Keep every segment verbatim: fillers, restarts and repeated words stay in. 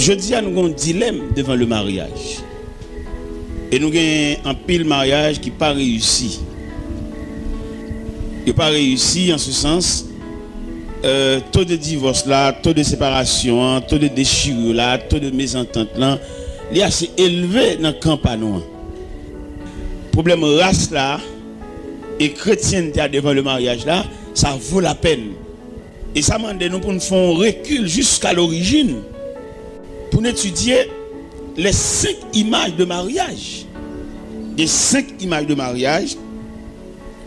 Jodi a, nou gen yon dilèm devan le maryaj. E nou gen anpil maryaj ki pa reyisi. Yo pa reyisi an se sans, euh, to de divòs la, to de separasyon an, to de dechirure la, to de mezantant lan, li ase elve nan kan pa nou an. Pwoblèm ras la e kretyente a devan le maryaj la, sa vo lapèn. E sa mande nou pou n fè yon rekil jiska lorijin pou n etidye les cinq images de mariage. Gen senk imaj de maryaj.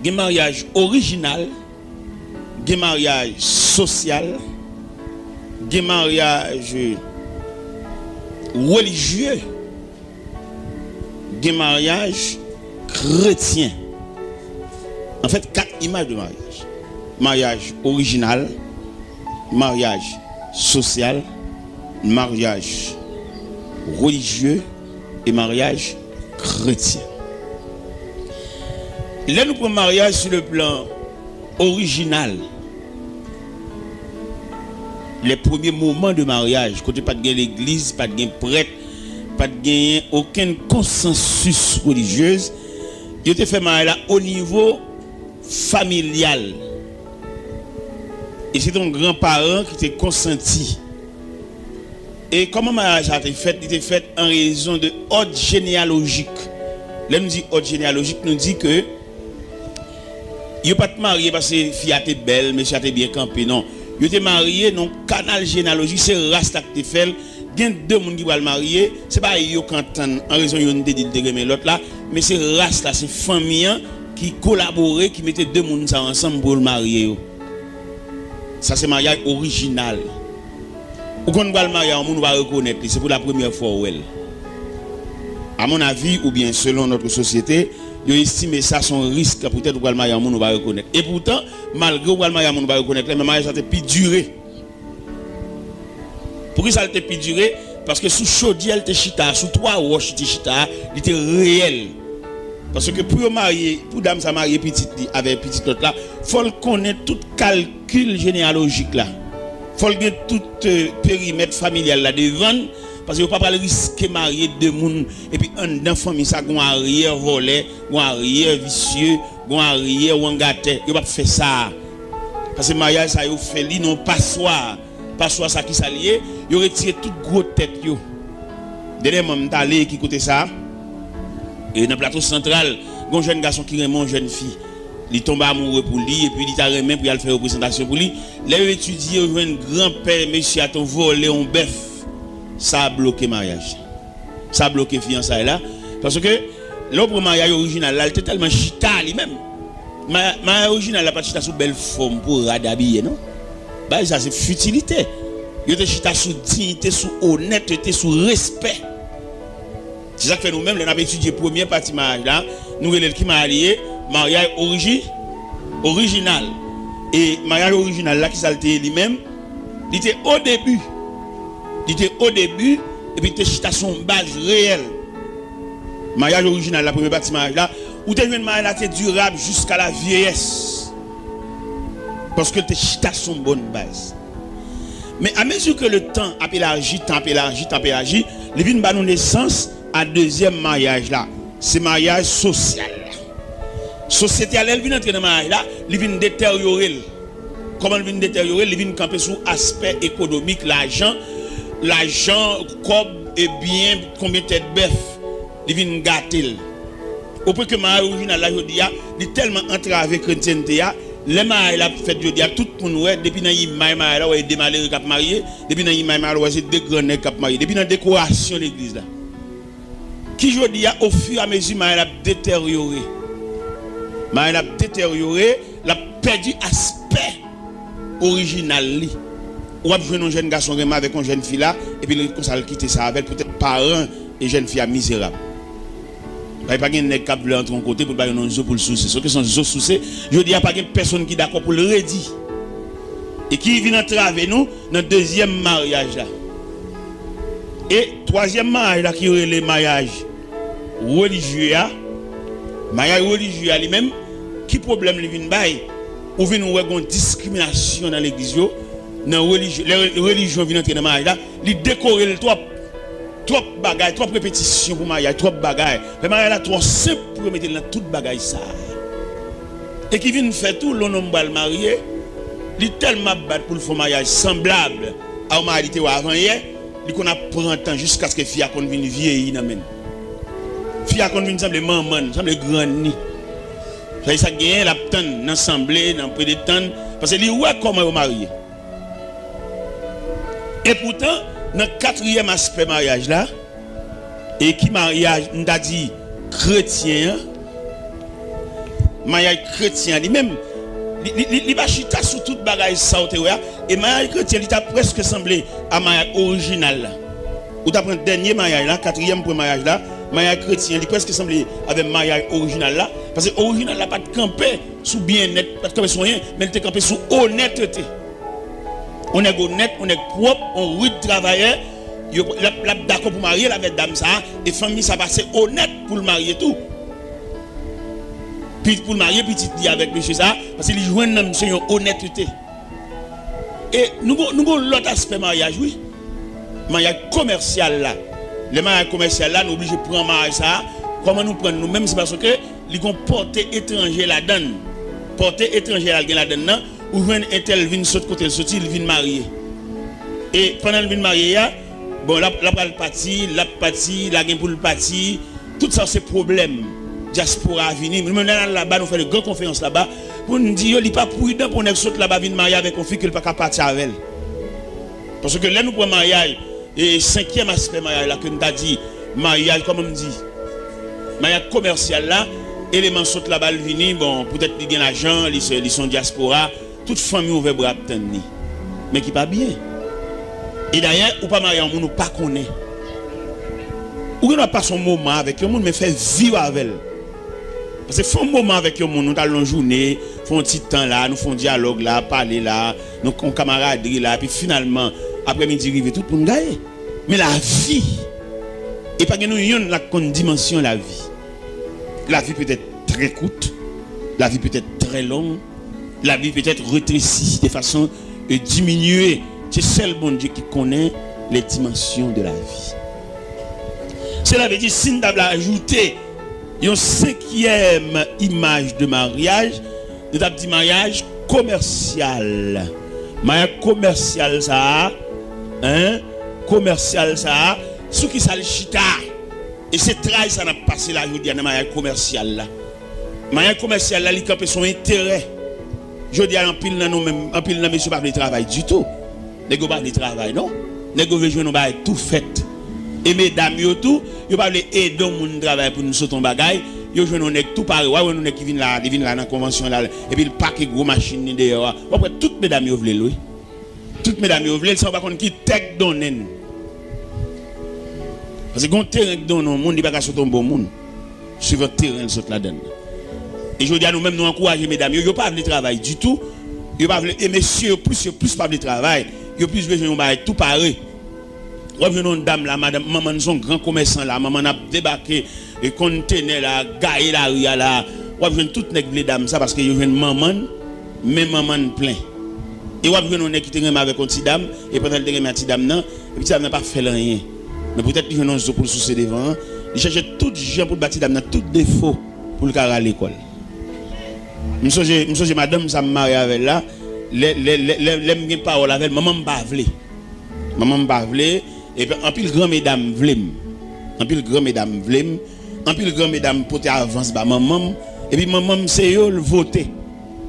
Gen maryaj orijinal, gen maryaj sosyal, gen maryaj relijye, gen maryaj kretyen. Anfèt, kat imaj de maryaj. Maryaj orijinal, maryaj sosyal, maryaj relijye e maryaj kretyen. Lè nou pran maryaj sou le plan orijinal, les premiers moments de mariage, kote pa t gen legliz, pa t gen prèt, pa t genyen okenn konsansis relijyez, yo te fè maryaj la o nivo familyal. E se te yon granparan ki te konsanti. E kòman maryaj sa te fèt? Li te fèt an rezon de òd jeneyalojik. Lè nou di òd jeneyalojik, nou di ke yo pa t marye paske fi a te bèl, mesye a te byen kanpe, non. Yo te marye nan yon kanal jeneyalojik, se ras la ki te fè l. Gen de moun ki pral marye, se pa yo k antann an rezon youn te di l te renmen lòt la, men se ras la, se fanmi an ki kolabore, ki mete de moun sa yo ansanm pou yo marye yo. Sa se maryaj orijinal. Ou konn pral marye a yon moun ou pa rekonèt li, se pou la premyè fwa ou wè l. A mon avi, oubyen selon notre société, yo estime sa se yon risk poutèt ou pral marye a yon moun ou pa rekonèt. E poutan, malgre ou pral marye a yon moun ou pa rekonèt la, men maryaj sa te pi dire. Poukisa l te pi dire? Paske sou chodyè l te chita a, sou twa wòch li te chita a, li te reyèl. Paske pou yo marye, pou dam sa marye pitit li avèk pitit lòt la, fò l konnen tout kalkil jeneyalojik la. Fò l gen tout, euh, perimèt familyal la devan l, paske yo pa pral riske marye de moun, epi anndan fanmi sa gon aryè vòlè, gon aryè visye, gon aryè wangatè. Yo p ap fè sa. Paske maryaj sa yo fè li nan yon paswa. Paswa sa ki sa l ye? Yo retire tout gwo tèt yo. Dènyèman, m t ale ki kote sa? E nan Plato Santral, gon jèn gason ki renmen yon jèn fi. Li tonbe amoure pou li, epi li ta renmen pou y al fè reprezantasyon pou li. Lè yo etidye, yo jwenn granpè mesye a te vòlè yon bèf. Sa bloke maryaj. Sa bloke fiyansay la. Paske lè w pran maryaj orijinal la, li te tèlman chita li menm. Ma-, maryaj orijinal la pa t chita sou bèl fòm pou rad abiye, non. Bagay sa se fitilite. Yo te chita sou diyite, sou onètete, sou respè. Se sa k fè nou menm, lè n ap etidye premyè pati maryaj la, nou rele l ki maryaj li ye? Maryaj oriji-, orijinal. E maryaj orijinal la, ki sa l te ye li menm? Li te o debi. Li te o debi, epi li te chita sou yon baz reyèl. Maryaj orijinal la, premye pati maryaj la, ou te jwenn maryaj la te dirab jiska la vyeyès. Paske l te chita sou yon bòn baz. Men amezi ke le tan ap elaji, tan ap elaji, tan ap elaji, li vin ba nou nesans a dezyèm maryaj la. Se maryaj sosyal la. Sosyete a, lè l vin antre nan maryaj la, li vin deteryore l. Kòman l vin deteryore? Li vin kanpe sou aspè ekonomik, lajan, lajan, kòb e byen, konbyen tèt bèf. Li vin gate l. Opwen ke maryaj orijinal la jodi a, li tèlman antrave kretyente a, lè maryaj la ap fèt jodi a, tout moun wè, depi nan imaj maryaj la, w wè de malere k ap marye, depi nan imaj maryaj la, w wè se de gran nèg k ap marye, depi nan dekorasyon legliz la. Ki jodi a, ofiramezi maryaj la ap deteryore. Maryaj la ap deteryore, l ap pèdi aspè orijinal li. Ou ap jwenn yon jèn gason renmen avèk yon jèn fi la, epi li konsa l kite sa avè l, poutèt paran e jèn fi a mizerab. Paske pa gen nèg k ap vle antre yon kote pou l ba youn yon zo pou l souse. Se kesyon zo souse, jodi a pa gen pèsonn ki dakò pou l redi. E ki vin antrave nou nan dezyèm maryaj la. E twazyèm maryaj la ki rele maryaj relijye a, maryaj relijye a li menm, ki pwoblèm li vin bay? Ou vin wè gon diskriminasyon nan legliz yo, nan relijyon, lè relijyon vin antre nan maryaj la, li dekore l twòp. Twòp bagay, twòp repetisyon pou maryaj, twòp bagay. Fè maryaj la twò senp pou yo mete l nan tout bagay sa. E ki vin fè tou, lè yon nonm pral marye, li tèlman ap bat pou l fè yon maryaj sanblab a yon maryaj li te wè avan yè, li konn ap pran tan jiskaske fi a konn vin vyeyi nan men l. Fi a konn vin sanble manman l, sanble grann li. Sa e sa k genyen, l ap tann nan sanble, nan pretann, paske li wè kòman yo marye. Epoutan, nan katriyèm aspè maryaj la, e ki maryaj, m ta di, kretyen an, maryaj kretyen an li menm, li, li, li, li pa chita sou tout bagay sa w te wè a, e maryaj kretyen, li ta prèske sanble a maryaj orijinal la. Ou ta pran dènye maryaj la, katriyèm pwen maryaj la, maryaj kretyen, li prèske sanble avè maryaj orijinal la, paske orijinal la pa t kanpe sou byennèt, pa t kanpe sou anyen, men li te kanpe sou onètete. On nèg onèt, on nèg pwòp, on rid travayè, yo, l ap, l ap dakò pou marye l avèk dam sa a, e fanmi sa a pa se onèt pou l marye tou. Pi, pou l marye pitit li avèk mesye sa a, paske li jwenn nan misye yon onètete. E nou gon, nou gon lòt aspè maryaj, wi. Maryaj komèsyal la. Lè maryaj komèsyal la, nou oblije pran maryaj sa a. Kòman nou pran l nou menm? Se paske li gon pòte etranje ladan l. Pòte etranje a l gen ladan l nan, ou jwenn entèl vin sot kote l soti, l vin marye. E pandan l vin marye a, bon, l ap, l ap pral pati, l ap pati, l a gen pou l pati, tout sa se pwoblèm. Dyaspora a vini. Nou menm lè n al laba, nou fè de gran konferans laba, pou n di yo, li pa pridan pou nèg sot laba vin marye avèk yon fi ke l pa ka pati avè l. Paske lè nou pran maryaj, e senkyèm aspè maryaj la ke m ta di, maryaj, kòman m di, maryaj komèsyal la, eleman sot laba l vini, bon, poutèt li gen lajan, li se, li se yon dyaspora, tout fanmi ouvè bra ap tann li. Men ki pa byen. E dayè, ou pa marye a yon moun ou pa konnen. Ou gen dwa pase yon moman avèk yon moun, men fè vi w avè l. Paske fè yon moman avèk yon moun, nou t al nan jounen, fè yon ti tan la, nou fè yon dyalòg la, pale la, nou yon kamaradri la, epi finalman, aprèmidi rive, tout moun gaye. Men lavi, e pa gen nou yonn la k konn dimansyon lavi. Lavi peut être très courte, lavi peut être très longue, lavi peut être rétrécie de façon euh, diminuée. Se sèl Bondye ki konnen les dimensions de la vie. Cela veut dire, si n ta vle ajoute yon senkyèm imaj de maryaj, nou t ap di maryaj komèsyal. Maryaj komèsyal sa a, hein, komèsyal sa a, sou ki sa l chita? E se tray sa n ap pase la jodi a nan maryaj komèsyal la. Maryaj komèsyal la, li kanpe sou enterè. Jodi a, anpil nan nou menm, anpil nan mesye pa vle travay ditou. Nèg yo pa vle travay, non. Nèg yo vle jwenn yon bagay tou fèt. E medam yo tou, yo pa vle ede yon moun travay pou nou sot yon bagay. Yo jwenn yon nèg tou pare. W a wè yon nèg ki vin la, li vin la nan konvansyon la, epi l pake gwo machin li deyò a. W ap wè tout medam yo vle l, wi. Tout medam yo vle l, san yo pa konn ki tèt donnen l. Paske gon teren k donnen yon moun, li pa ka sot yon bon moun. Swivan teren l sot ladan l. E jodi a, nou menm, nou ankouraje medam yo, yo pa vle travay ditou. Yo pa vle, e mesye yo plis, yo plis pa vle travay. Yo plis bezwen yon bagay tou pare. W ap jwenn yon dam la, madanm, manman n se yon gran komèsan la, manman n ap debake e kontenè la, gaye lari a la, w ap jwenn tout nèg vle dam sa paske yo jwenn manman n, men manman n plen. E w ap jwenn yon nèg ki te renmen avèk yon ti dam, e pandan l te renmen ak ti dam nan, epi ti dam nan pa fè l anyen. Men poutèt li jwenn yon zo pou l souse devan an, li chèche tout jan pou l ba ti dam nan tout defo pou l ka rale kò l. M sonje, m sonje madanm sa m marye avè l la, lè, lè, lè, lè, lè m gen pawòl avè l, manman m pa vle. Manman m pa vle, epi anpil gran medam vle m. Anpil gran medam vle m. Anpil gran medam pote avans ba manman m. Epi manman m se yo l vote.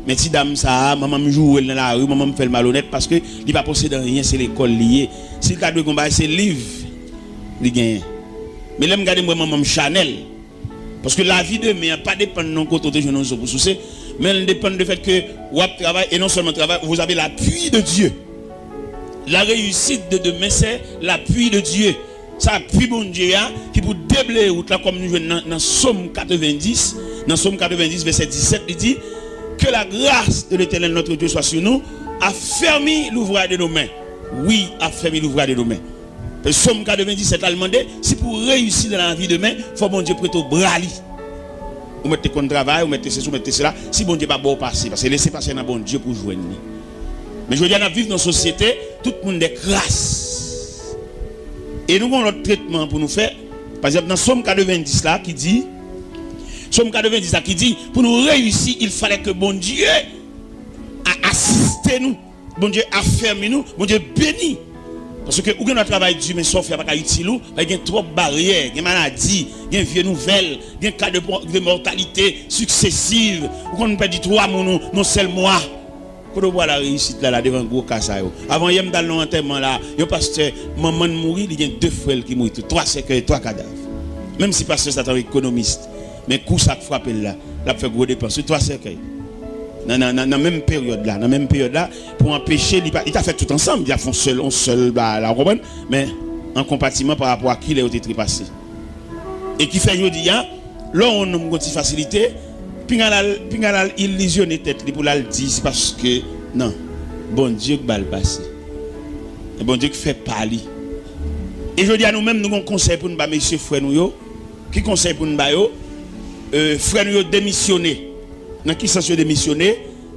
Men ti dam sa a, manman m joure l nan lari, manman m fè l malonèt paske li pa posede anyen, se lekòl li ye. Si l ta dwe gon bagay, se liv li genyen. Men lè m gade, m wè manman m chanèl. Paske lavi demen an pa depann nan kote w te jwenn yon zo pou souse, men l depann de fèt ke w ap travay, e non sèlman travay, vous avez l'appui de Dieu. La réussite de demain, c'est l'appui de Dieu. Se apui Bondye a ki pou debleye wout la, kòm nou jwenn nan, nan Sòm katrevendis, nan Sòm katrevendis, vèsè disèt, li di, Que la grâce de l'Éternel notre Dieu soit sur nous, affermis l'ouvrage de nos mains. Oui, affermis l'ouvrage de nos mains. Sòm katrevendisèt la, l mande, si pou w reyisi nan lavi demen, fò Bondye prete w bra li. Ou mèt te konn travay, ou mèt te sesi, ou mèt te sela, si Bondye pa ba w pase, paske lese pase nan Bondye pou w jwenn li. Men jodi a n ap viv nan yon sosyete, tout moun de kras. E nou gen yon lòt tretman pou nou fè. Pa egzanp, nan Sòm katrevendis la ki di, Sòm katrevendis la ki di, pou nou reyisi, il fallait que Bondye a asiste nou, Bondye afèmi nou, Bondye beni. Paske ou gen dwa travay di, men sa w fè a pa ka itil ou, paske gen twòp baryè, gen maladi, gen vye nouvèl, gen ka de, de mòtalite siksesiv. Ou konn pèdi twa moun ou nan sèl mwa. Kote w pral la reyisit la, la devan gwo ka sa yo? Avan yè m t al nan yon antèman la, yon pastè, manman l mouri, li gen de frè l ki mouri tou. Twa sèkèy, twa kadav. Menm si pastè sa t yon ekonomis, men kou sa k frape l la, l ap fè gwo depans. Wi, twa sèkèy. Nan, nan, nan, nan menm peryòd la, nan menm peryòd la, pou anpeche li pa, li ta fè tout ansanm, li ta fè yon sèl, yon sèl ba la, w konprann? Men, an konpatiman pa rapò a kilè yo te trepase. E ki fè jodi a, lè yon nonm gon ti fasilite, pinga l al, pinga l al ilizyone tèt li pou l al di se paske, non, Bondye k ba l pase. E Bondye k fè pa li. E jodi a nou menm nou gon konsèy pou n ba mesye frè nou yo. Ki konsèy pou n ba yo? E, frè nou yo demisyone. Nan ki sans yo demisyone?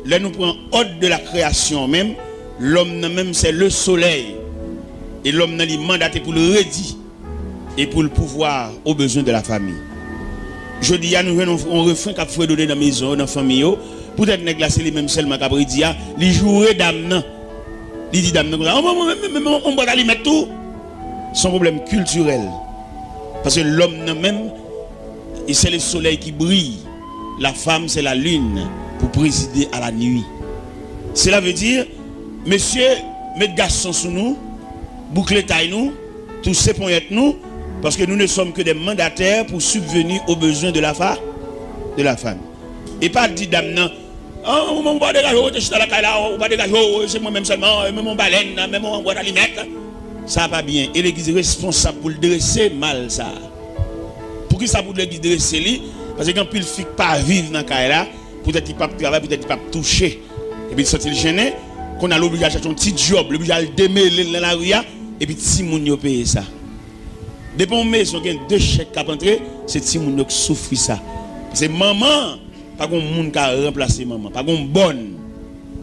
Lè nou pran òd de la kreyasyon menm, lòm nan menm se le solèy. E lòm nan li mandate pou l redi e pou l pouvwa o bezwen de la fami. Jodi a, nou jwenn yon, yon refren k ap fredone nan mezon yo, nan fanmi yo. Poutèt nèg la, se li menm sèlman k ap redi a, li joure dam nan. Li di dam nan konsa, "Oh, mwen, mwen, mwen, mwen, yon bwat alimèt tou." Se yon pwoblèm kiltirèl. Paske lòm nan menm, e c'est le soleil qui brille. La femme, c'est la lune pour présider à la nuit. Cela veut dire, mesye, met gason sou nou, boukle tay nou, touse ponyèt nou, paske nou ne sommes que des mandataires pour subvenir aux besoins de la fa, de la femme. E pa di dam nan, "Ah, ou, ou pa degaje w, rete chita lakay la, ou pa degaje w, se mwen menm sèlman, menm yon balèn, menm yon bwat alimèt." Sa pa byen. E legliz responsab pou l drese mal sa. Poukisa pou legliz drese li? Paske gen anpil fi k pa viv nan kay la, poutèt li p ap travay, poutèt li p ap touche. Epi l santi l jennen, kounye a l oblije al chache yon ti djòb, l oblije al demele l nan lari a, epi timoun yo peye sa. Depi yon mezon gen de chèk k ap antre, se timoun yo k soufri sa. Paske manman, pa gen moun ka ranplase manman. Pa gen bòn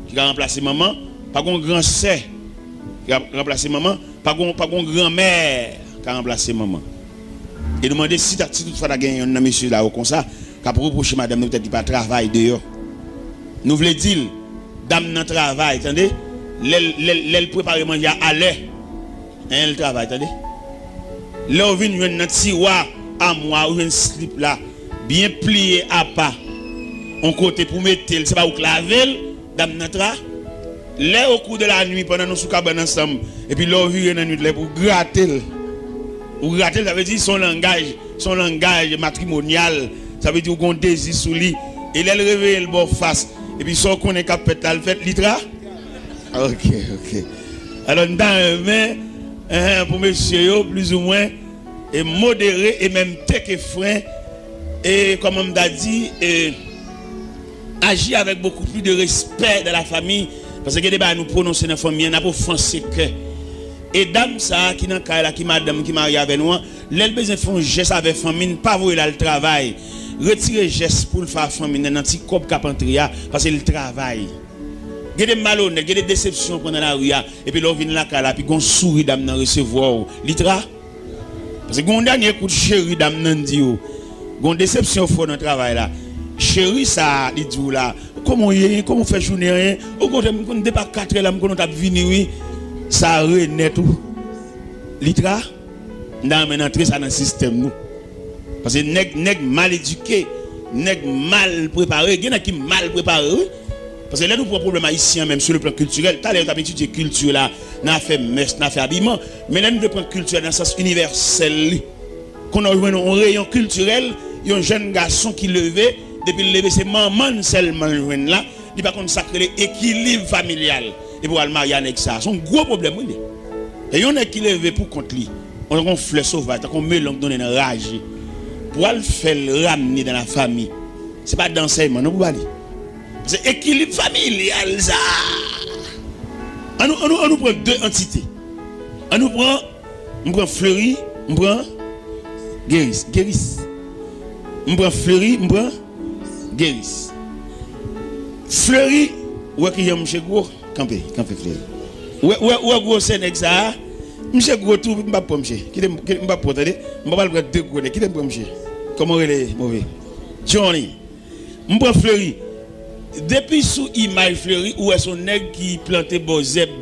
ki ka ranplase manman. Pa gen gran sè ki ka ranplase manman. Pa gen, pa gen granmè ka ranplase manman. E nou mande si ta, si toutfwa ta gen yonn nan mesye la yo konsa, k ap repwoche madanm li poutèt li pa travay deyò. Nou vle di l, dam nan travay, tande. Lè l, lè l, lè l prepare manje a alè, en, l travay, tande. Lè w vin jwenn nan tiwa amwa, ou jwenn slip la, byen pliye apa, yon kote pou mete l, se pa ou k lave l, dam nan tra. Lè, au cours de la nuit, pandan nou sou kabann ansanm, epi lè w vire nan nwit la, epi w grate l. Ou grate l, sa vle di, se yon langaj, se yon langaj matrimonyal. Sa vle di, ou gen yon dezi sou li. E lè l reveye l ba w fas, epi sa w konnen k ap fèt la, l fèt, li tra. Ok, ok. Alò, n ta renmen, eh, pou mesye yo, plizoumwen, e modere e menm teke fren, e kòman m ta di, e aji avèk bokou plis de respè dans la famille, paske gen de bagay nou pwononse nan fanmi an, n ap ofanse kè. E dam sa a ki nan kay la, ki madanm, ki marye avè nou an, lè l bezwen fè yon jès avè fanmi n, pa voye l al travay. Retire jès pou l fè a fanmi n nan, nan ti kòb k ap antre a, paske l travay. Gen de malonèt, gen de desepsyon w pran nan lari a, epi lè w vin lakay la, epi gen yon souri dam nan resevwa w, li tra. Paske gen yon dènye kout cheri dam nan di w. Gen yon desepsyon w fè w nan travay la. Cheri sa a, li di w la, kòman w ye, kòman w fè jounen an, okontrè, m konn depi a katrè la, m konnen w t ap vini, wi. Sa a renèt ou. Li tra. M ta renmen n antre sa nan sistèm nou. Paske nèg, nèg mal edike, nèg mal prepare. Gen nèg ki mal prepare, wi. Paske lè nou pran pwoblèm ayisyen an menm sou le plan kiltirèl, talè yo t ap etidye kilti la, nan afè mès, nan afè abiman. Men lè nou vle pran kilti a nan sans inivèsèl li, kounye a w jwenn yon reyon kiltirèl, yon jèn gason ki leve, depi l leve se manman l sèlman l jwenn la, li pa konn sa k rele ekilib familyal. Epi w al marye a nèg sa a. Se yon gwo pwoblèm, wi, li. E yon nèg ki leve pou kont li, yon, yon flè sovaj, tankou yon melon k donnen nan raje, pou w al fè l ramne dans la famille, se pa de ansèyman non pou ba li. Se ekilib familyal sa. An nou, an nou, an nou pran de antite. An nou pran, m pran Fleury, m pran Geris. Geris. M pran Fleury, m pran Geris. Fleury, ou wè kijan mouche gwo. Kanpe, kanpe, Fleri. Ou wè, ou wè, ou wè gwosè nèg sa a? Misye gwo tou, m p ap pran misye. Kite m, kite m p ap pran, tande. M pa pral pran de gwo nèg. Kite m pran misye. Kòman w rele, move? Johnny. M pran Fleri. Depi sou imaj Fleri, ou wè se yon nèg ki plante bon zèb,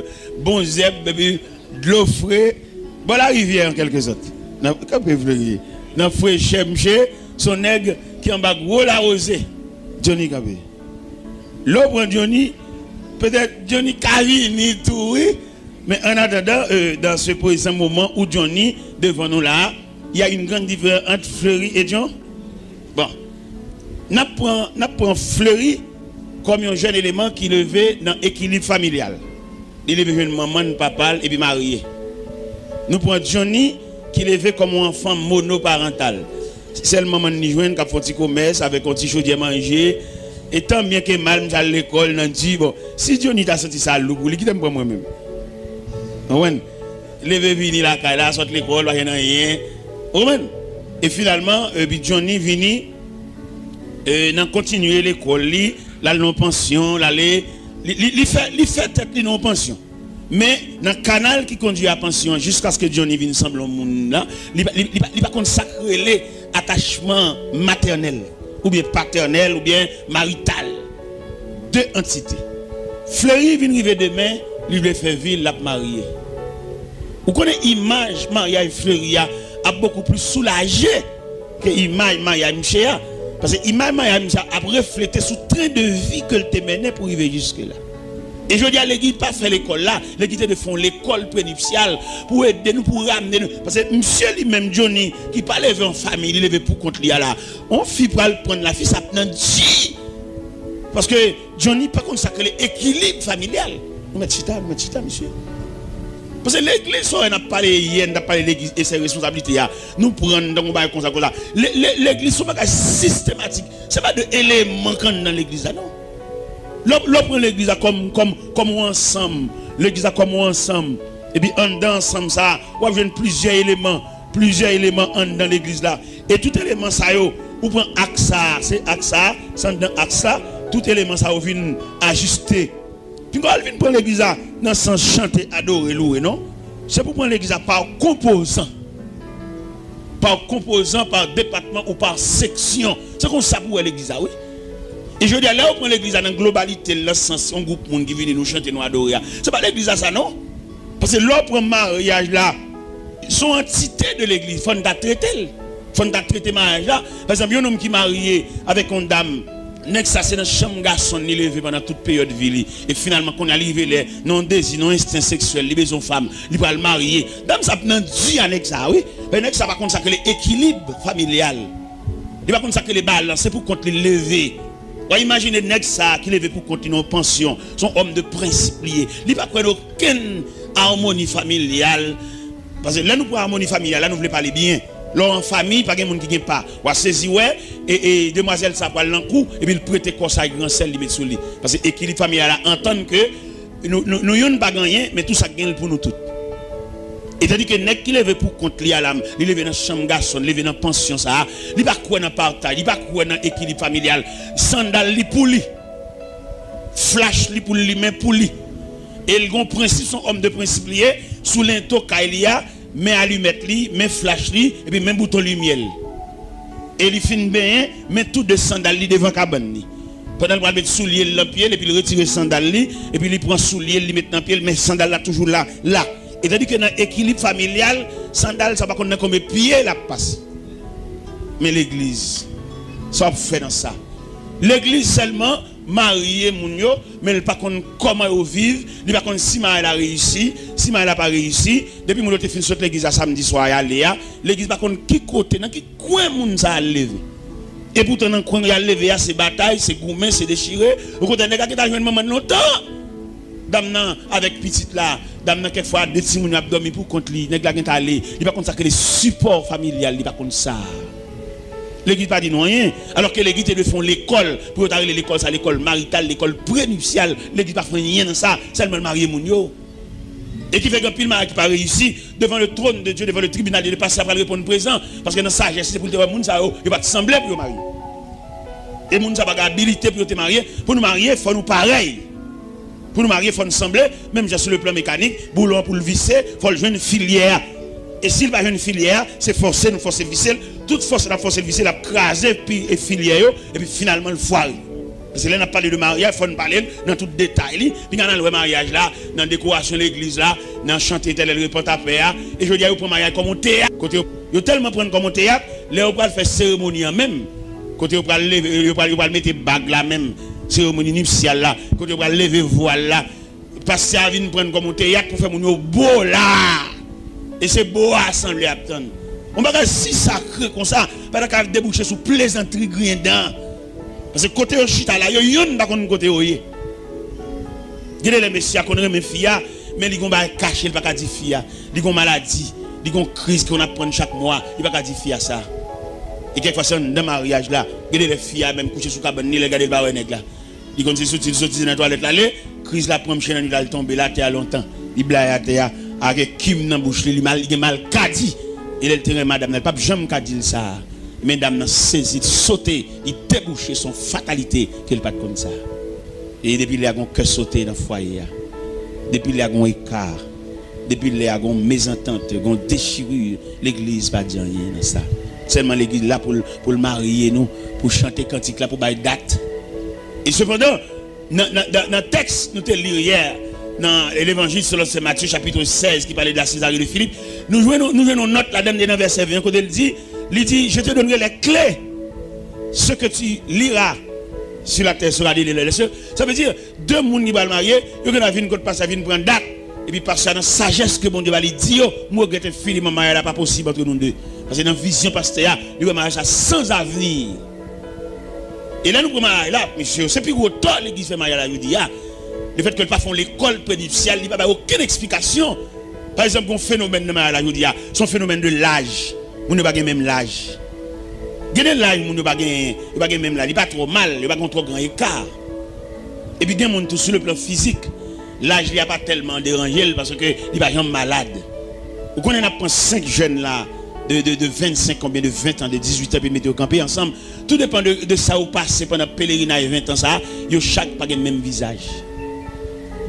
bon zèb, epi dlo fre, bò larivyè an kèlke sòt. Nan, kanpe Fleri. Nan frechè, misye, se yon nèg ki anba gwo lawoze. Johnny kanpe. Lè w pran Johnny, petèt Johnny ka vini tou, wi. Men an atandan, euh, dans ce présent moment où Johnny devan nou la, il y a une grande différence entre Fleri et John. Bon. N ap pran, n ap pran Fleri kòm yon jèn eleman ki leve nan ekilib familyal. Li leve jwenn manman l, papa l, epi marye. Nou pran Johnny ki leve kòm yon anfan monoparantal. Sèl manman n li jwenn k ap fè yon ti komès avèk yon ti chodyè manje. E tan byen ke mal, misye al lekòl nan di, bon, si Johnny ta santi sa lou pou li, kite m pran mwen menm. Konprann? Leve vini lakay la, sot lekòl, pa gen anyen. Ou konprann? E finalman, epi Johnny vini, e, nan kontinye lekòl li, l al nan yon pansyon, l ale, li, li, li fè, li fè tèt li nan yon pansyon. Men, nan kanal ki kondui a pansyon an, jiskaske Johnny vin sanble yon moun la, li pa, li, li pa, li pa konn sa k rele atachman matènèl, oubyen patènèl, oubyen marital. De antite. Fleri vin rive demen, li vle fè vi l, l ap marye. Ou konnen imaj maryaj Fleri a ap bokou plis soulaje ke imaj maryaj misye a. Paske imaj maryaj misye a ap reflete sou tren de vi ke l te mennen pou rive jiske la. E jodi a, legliz pa fè lekòl la, legliz te dwe fè yon lekòl prenipsyal pou ede nou, pou ramne nou. Paske misye li menm, Johnny, ki pa leve an fanmi, li leve pou kont li a la. On fi pral pran lafi, sa ap nan di. Paske Johnny pa konn sa k rele ekilib familyal. Nou mèt chita, nou mèt chita, mesye. Paske legliz, sa w wè n ap pale yè, n t ap pale legliz e se responsablite a. Nou pran n tankou bagay konsa, konsa. Le, le, legliz se yon bagay sistematik. Se pa de eleman k anndan legliz la, non. Lè w, lè w pran legliz la kòm, kòm, kòm yon ansanm, legliz la kòm yon ansanm, epi anndan ansanm sa a, w ap jwenn plizyè eleman, plizyè eleman anndan legliz la. E tout eleman sa yo, ou pran aks sa a, se aks sa a, se anndan aks la, tout eleman sa yo vin ajiste. Pinga w al vin pran legliz la nan sans chante, adore, louwe, non. Se pou pran legliz la pa konpozan. Pa konpozan, pa depatman ou pa seksyon. Se konsa pou wè legliz la, wi. E jodi a, lè w pran legliz la nan globalite l, nan sans yon gwoup moun ki vini, nou chante, nou adore a, se pa legliz la sa, non. Paske lè w pran maryaj la, se yon antite de legliz, fò n ta trete l. Fò n ta trete maryaj la. Pa egzanp, yon nonm ki marye avèk yon dam, nèg sa se nan chanm gason l li leve pandan tout peryòd vi li. E finalman, kounye a, li rive lè, nan yon dezi, nan yon ensten seksyèl, li bezwen yon fanm, li pral marye. Dam sa ap nan di a nèg sa, wi. Men nèg sa pa konn sa k rele ekilib familyal. Li pa konn sa k rele balans, se pou kont li l leve. W a imajine nèg sa ki leve pou kont li nan yon pansyon, se yon òm de prensip li ye. Li pa kwè nan okenn amoni familyal. Paske lè nou pran amoni familyal la, nou vle pale byen. Lè w an fanmi, pa gen moun ki gen pa. W a sezi wè, e, e demwazèl sa pral nan kou, epi l prete kò sa a gran sè l, li met sou li. Paske ekilib familyal la antann ke nou, nou, nou youn pa gen anyen, men tou sa k gen l pou nou tout. E tandike nèg ki leve pou kont li a la, li leve nan chanm gason, li leve nan pansyon sa a, li pa kwè nan pataj, li pa kwè nan ekilib familyal. Sandal li pou li. Flach li pou l limen pou li. E l gon prensip, se yon òm de prensip li ye, sou lento kay li a, men alimèt li, men flach li, epi men bouton limyè l. E li fin benyen, men tou de sandal li devan kabann li. Pandan l pral met soulye l nan pye l, epi l retire sandal li, epi li pran soulye l, li met nan pye l, men sandal la toujou la, la. E tandike nan ekilib familyal, sandal sa pa konn nan konbyen pye l ap pase. Men legliz, sa w ap fè nan sa? Legliz sèlman marye moun yo, men l pa konn kòman yo viv, li pa konn si maryaj la reyisi, si maryaj la pa reyisi. Depi moun yo te fin sot legliz la samdi swa a, y ale a, legliz pa konn ki kote, nan ki kwen moun sa a al leve. E poutan nan kwen y al leve a, se batay, se goumen, se dechire. Okontrè, nèg la gentan jwenn manman l lontan. Dam nan avèk pitit la, dam nan kèk fwa de timoun yo ap dòmi pou kont li, nèg la gentan ale, li pa konn sa k rele sipò familyal, li pa konn sa. Legliz pa di nou anyen, alòske legliz te dwe fè yon lekòl, pou yo ta rele lekòl sa lekòl marital, lekòl prenipsyal, legliz pa fè anyen nan sa, sèlman l marye moun yo. E ki fè gen anpil maryaj ki pa reyisi, devant le trône de Dieu, devant le tribunal de Dieu, pastè a pral reponn prezan, paske nan sajès li se pou l te wè moun sa yo, yo pa t sanble pou yo marye. E moun sa pa gen abilite pou yo te marye, pou nou marye, fò nou parèy. Pou nou marye, fò n sanble, menm jan sou le plan mekanik, boulon an pou l vise, fò l jwenn filyè a. E si l pa jwenn filyè a, se fòse nou fòse vise l. Tout fòse n ap fòse l vise, l ap kraze pi, e filyè yo, epi finalman l fware. Paske lè n ap pale de maryaj, fò n pale l nan tout detay li. Pinga n al wè maryaj la, nan dekorasyon legliz la, nan chante Etènèl repann ta pè a. E jodi a, yo pran maryaj kòm yon teyat. Kote yo, yo tèlman pran l kòm yon teyat, lè yo pral fè seremoni an menm, kote yo pral leve, yo pral, yo pral mete bag la menm, seremoni nipsyal la, kote yo pral leve vwal la, pastè a vin pran l kòm yon teyat pou fè moun yo bo la. E se bo a asanble ap tann. Yon bagay si sakre konsa, pa ta ka debouche sou plezantri griyen dan. Paske kote yo chita la, yo yonn pa konn kote yo ye. Gen de lè mesye a konn renmen fi a, men li gon bagay kache, li pa ka di fi a. Li gon maladi, li gon kriz ki konn ap pran l chak mwa, li pa ka di fi a sa. E kèk fwa se anndan maryaj la, gen de lè fi a menm kouche sou kabann li, lè l gade l pa wè nèg la. Li konn se soti, li soti se nan twalèt l ale, kriz la pran m chen nan li, l al tonbe l atè a lontan. Li blayi atè a, avèk kim nan bouch li, li mal, li gen malkadi. E lè l te renmen madanm nan, li p ap janm ka di l sa. Men dam nan sezi, li sote, li debouche, se yon fatalite ke l pa t konn sa. E depi lè a gon kè sote nan fwaye a. Depi lè a gon eka. Depi lè a gon mezantant, gon dechiri, legliz pa di anyen nan sa. Sèlman legliz la pou l, pou l marye nou, pou chante kantik la, pou bay dat. E sepandan, nan, nan, nan, nan tèks nou te li yè, nan Levanjil selon Sen Matye, chapit sèz, ki pale de la Sezare de Filip, nou jwenn, nou jwenn yon nòt ladan, nan vèsè ven an, kote l di, li di, Je te donnerai les clés. Ce que tu liras sur la terre sera lié dans les cieux. Sa vle di, de moun ki pral marye, yo gen dwa vin kot pastè a vin pran dat. Epi pastè a nan sajès ke Bondye ba li di yo, m regrèt enfiniman, maryaj la pa posib antre nou de. Paske nan vizyon pastè a, li wè maryaj la san avni. E lè nou pran maryaj la, mesye, se pi gwo tò legliz fè maryaj la jodi a. Lefètke l pa fè yon lekòl prenipsyal, li pa bay okenn eksplikasyon. Pa egzanp, gen yon fenomèn nan maryaj la jodi a, se yon fenomèn de laj. Moun yo pa gen menm laj. Gen de laj moun yo pa gen, yo pa gen menm laj. Li pa twò mal, yo pa gen twò gran eka. Epi gen moun tou sou le plan fizik, laj li a pa tèlman deranje l paske li pa janm malad. Ou konnen n ap pran senk jèn la de, de, de vennsenk oubyen de ven an, de dizuit an, epi mete yo kanpe ansanm. Tou depann de, de sa yo pase pandan pelerinaj ven an sa a, yo chak pa gen menm vizaj.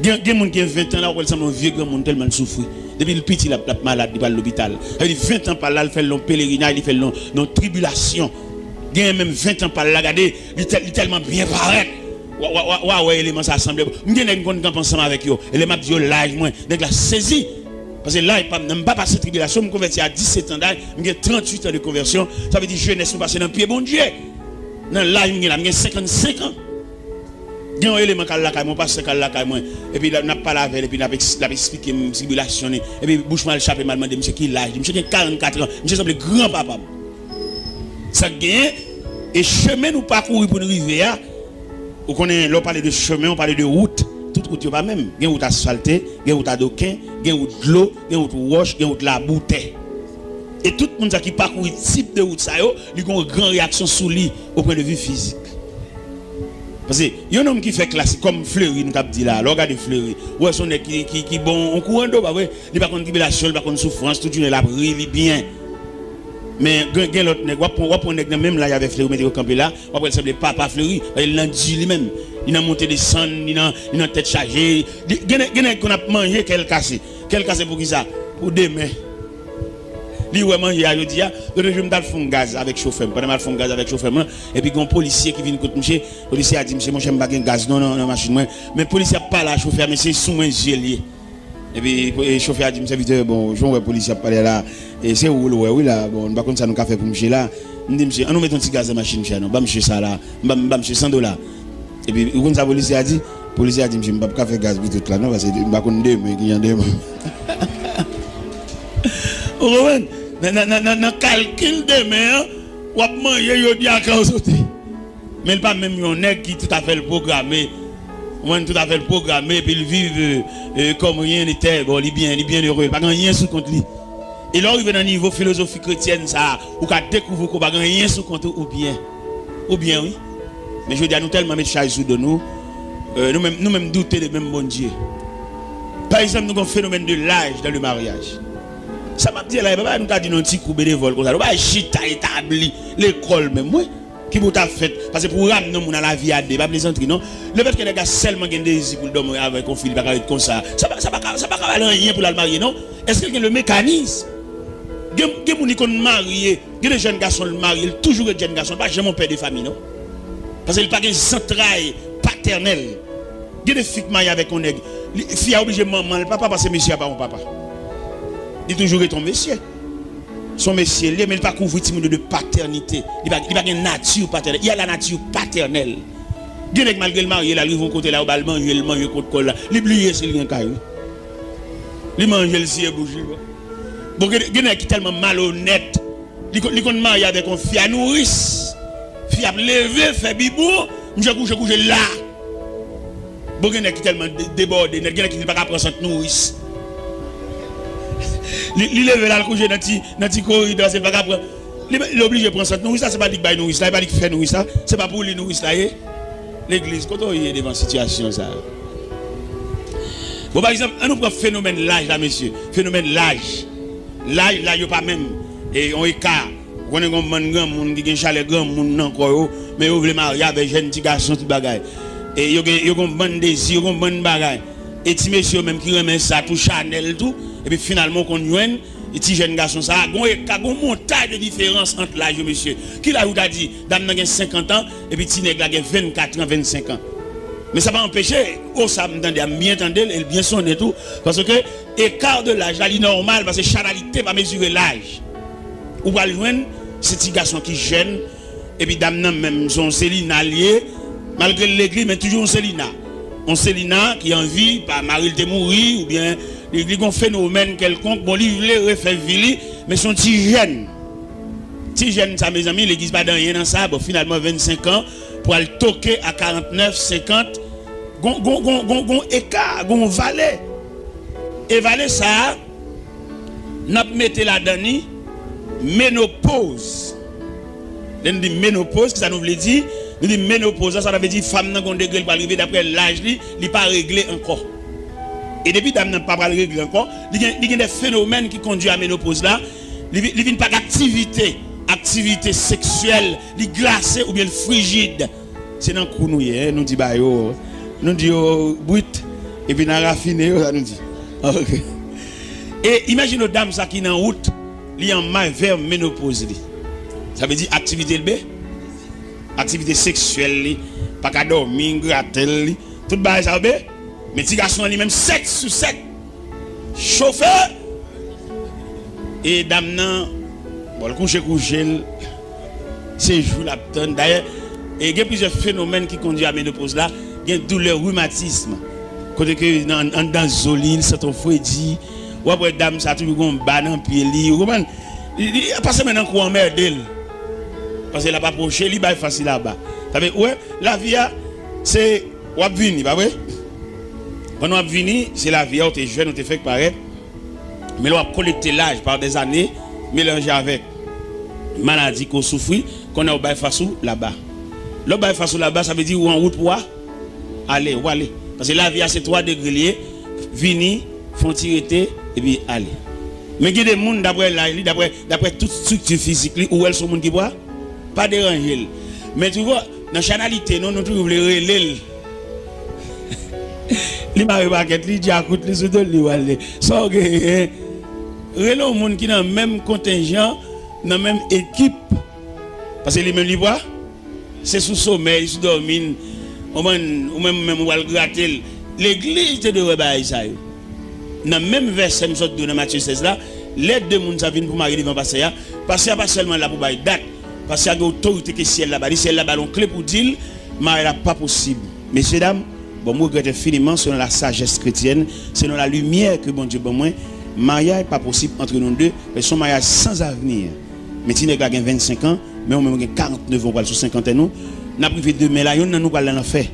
Gen, gen moun gen ven an la, ou wè l sanble yon vye granmoun tèlman l soufri. Depi l piti, l ap, l ap malad, li pral lopital. Sa vle di ven an pa l la, l fè l nan yon pelerinaj, li fè l nan, nan yon tribilasyon. Genyen menm ven an pa l la, gade, li tèl, li tèlman byen parèt. W a, w a, w a, w a wè eleman sa a sanble. M gen nèg m konn kanpe ansanm avèk yo. E lè m ap di yo laj mwen, nèg la sezi. Paske laj pa m nan, m pa pase tribilasyon, m konvèti a disèt an daj, m gen tranntuit an de konvèsyon. Sa vle di jenès mwen pase nan pye Bondye. Nan laj m gen la, m gen senkannsenk an. Gen yon eleman k al lakay mwen, yon pastè k al lakay mwen, epi l ap, n ap pale avè l, epi l ap eks-, l ap eksplike m tribilasyon li, epi bouch mwen al chape m al mande misye ki laj li. Misye gen karannkat an, misye sanble granpapa m. Sa k genyen, e chemen nou pakouri pou n rive a, ou konnen, lè w pale de chemen, w pale de wout, tout wout yo pa menm. Gen wout asfalte, gen wout adoken, gen wout dlo, gen wout wòch, gen wout labou, tè. E tout moun sa ki pakouri tip de wout sa yo, li gen yon gran reyaksyon sou li, o pwen de vi fizik. Paske yon nonm ki fè klasik, kòm Fleury nou t ap di la, lè w gade Fleury, ou wè se yon nèg ki, ki, ki bon yon kou an do, pa vre? Li pa konn tribilasyon, li pa konn soufrans, tout jounen l ap ri, li byen. Men gen, gen lòt nèg, w ap pran, w ap pran nèg nan menm laj avèk Fleury, mete yo kanpe la, w ap wè l sanble papa Fleury, paske li nan di li menm. Li nan monte desann, li nan, li nan tèt chaje. Li, gen nèg, gen nèg konn ap manje kè l kase. Kè l kase poukisa? Pou demen. Li wè manje a jodi a, lòt jou m t al fon gaz avèk chofè m. Pandan m al fon gaz avèk chofè m lan, epi gen yon polisye ki vin kot misye, polisye a di misye, monchè, m pa gen gaz non, nan, nan machin mwen. Men polisye ap pale a chofè a, men se sou mwen zye l ye. Epi, e, chofè a di m, sèvitè, bon, jan w wè polisye ap pale a la, e, se ou l wè wi la, bon, nou pa konn sa nou ka fè pou misye la. M di misye, an nou met yon ti gaz nan machin misye a non, ban misye sa la, m ba, m ba misye san dola. Epi, ou konn sa polisye a di? Polisye a di, misye, m p ap ka fè gaz pou tout la non, paske m pa konn demen, ki jan demen. Ou konprann? Nan, nan, nan, nan, nan kalkil demen an, w ap manje jodi a kan w soti. Men l pa menm yon nèg ki tout afè l pwograme. Ou konprann, tout afè l pwograme, epi l viv, e, e, comme rien n'était. Bon, li byen, li byen ere, pa gen anyen sou kont li. E lè w rive nan nivo filozofi kretyèn sa a, ou ka dekouvri ke w pa gen anyen sou kont ou, ou byen. Ou byen, wi. Men jodi a, nou tèlman met chay sou do nou, e, nou menm, nou menm doute de menm Bondye. Pa egzanp, nou gen yon fenomèn de laj dans le mariage. Sa m ap di a la, e pa bagay nou ka di nan yon ti kou benevòl konsa. Nou pa chita etabli lekòl menm, wi. Ki bout ap fèt? Paske pou w ramenn yon moun a lavi a de, pa plezantri non. Lefètke nèg la sèlman gen dezi pou l dòmi avèk yon fi, li pa ka ret konsa. Sa pa, sa pa ka, sa pa ka vale anyen pou l al marye non. Èske l gen le mécanisme? Gen, gen moun li konn marye, gen de jèn gason l marye, l toujou ret jèn gason, l pa janm yon pè de fanmi non. Paske l pa gen zantray patènèl. Gen de fi k marye avèk yon nèg, li, fi a oblije manman l papa paske mesye a pa yon papa. Li toujou ret yon mesye. Se yon mesye l ye, men li pa kouvri timoun yo de patènite. Li pa, li pa gen nati patènèl. Il y a la nature paternelle. Gen nèg malgre l marye la, l rive yon kote la, yo ba l manje, l manje kot kò l la. Li bliye si l gen kay, wi. Li manje, l siye bouch li. Bon, gen, gen nèg ki tèlman malonèt, li, konn- li konn marye avèk yon fi a nouris. Fi ap leve, fè bibwon, misye kouche, kouche la. Bon, gen nèg ki tèlman de- debòde, nèt, gen nèg ki di l pa ka pran sant nouris. Li, li leve la, l kouche nan ti, nan ti koridò, se l pa ka pran. Li, li oblije pran sant nouris la, se pa li k bay nouris la, e pa li k fè nouris la, se pa pou li nouris la ye. Legliz, kote w ye devan sitiyasyon sa a? Bon, pa egzanp, ann nou pran fenomèn laj la, mesye. Fenomèn laj. Laj, laj yo pa menm. E yon eka. Ou konnen gen yon bann granmoun ki gen chalè granmoun nan kò yo, men yo vle marye avèk jèn ti gason, tout bagay. E yo gen, yo gen yon bann dezi, yo gen yon bann bagay. E ti mesye yo menm ki renmen sa tou, chanèl tou, epi finalman w konn jwenn e ti jèn gason sa a, gen yon eka, gen yon montay de diferans ant laj yo, mesye. Ki laj ou ta di, dam nan gen senkant an, epi ti nèg la gen vennkat an, vennsenk an? Men sa pa anpeche, o sa m tande a, m byen tande l, e l byen sonnen tou, paske eka de laj la, li nòmal, paske chanalite pa mezire laj. Ou pral jwenn, se ti gason ki jèn, epi dam nan menm, se yon Selina l ye, malgre l legliz, men toujou yon Selina. Yon Selina ki anvi, pa mari l te mouri, oubyen li, li gen yon fenomèn kèlkonk, bon, li vle refè vi li, men se yon ti jèn. Ti jèn sa, mezanmi, legliz pa dan anyen nan sa, bon, finalman, vennsenk an, pral toke a karantnèf, senkant, gon, gon, gon, gon, gon eka, gon vale. E vale sa a, n ap mete ladan li menopoz. Lè n di menopoz, kisa nou vle di? Nou di menopoz la, sa vle di fanm nan gon degre li pral rive, daprè laj li, li pa regle ankò. E depi dam nan pa pral regle ankò, li gen, li gen de fenomèn ki kondui a menopoz la, li, vi- li vin pa gen aktivite, aktivite seksyèl, li glase oubyen l frijid. Se nan kou nou ye, en, nou di ba yo, nou di yo brit, epi n a rafine yo, sa nou di. Ok. E imajine w dam sa ki nan wout, li an may vè menopoz li. Sa vle di aktivite l be, aktivite seksyèl li, pa ka dòmi, gratèl li, tout bagay sa yo be. Men ti gason an li menm sèt sou sèt. Chofe! E dam nan, bon, l kouche kouche l, se jou l ap tann. Dayè, e gen plizyè fenomèn ki kondui a menopoz la, gen doulè rimatism. Kote ke nan anndan zo li, li santi yon fredi. W ap wè dam sa toujou gen yon ba nan pye li, ou konprann? Li, li pase men nan kou anmède l. Paske l ap apwoche, li bay fas li laba. Sa vle, ou wè, lavi a, se w ap vini, pa vre? Pandan w ap vini, se lavi a, ou te jèn, ou te fèk parèt. Men lè w ap kolekte laj pa dèzane, melanje avèk maladi ke w soufri, kounye a w bay fas ou laba. Lè w bay fas ou laba, sa vle di ou an wout pou w ale, w ale. Paske lavi a se twa degre li ye, vini, fè yon ti rete, epi ale. Men gen de moun, daprè laj li, daprè, daprè tout estrikti fizik li, ou wè l se yon moun ki pwa, pa deranje l. Men toujou, nan chanalite nou, nou toujou vle rele l. Li mare pakèt li, djakout li sou do l, li wale. Sa w genyen? Rele yon moun ki nan menm kontenjan, nan menm ekip. Paske li menm li pwa, se sou somèy, sou dòmi, ou menm, ou menm, ou menm, ou al grate l. Legliz te dwe wè bagay sa yo. Nan menm vèsè m sot di w nan Matye sèz la, lè de moun sa vin pou marye devan pastè a, pastè a pa sèlman la pou bay dat, pastè a gen otorite ke syèl la ba li, syèl la ba l yon kle pou di l, maryaj la pa posib. Mesye dam, bon, m regrèt enfiniman, selon la sajès kretyèn, selon la limyè ke Bondye ban mwen, maryaj pa posib antre nou de, men se yon maryaj san avni. Men ti nèg la gen vennsenk an, men ou menm ou gen karantnèf an, ou pral sou senkantèn ou, n ap rive demen la, youn nan nou pral nan lanfè.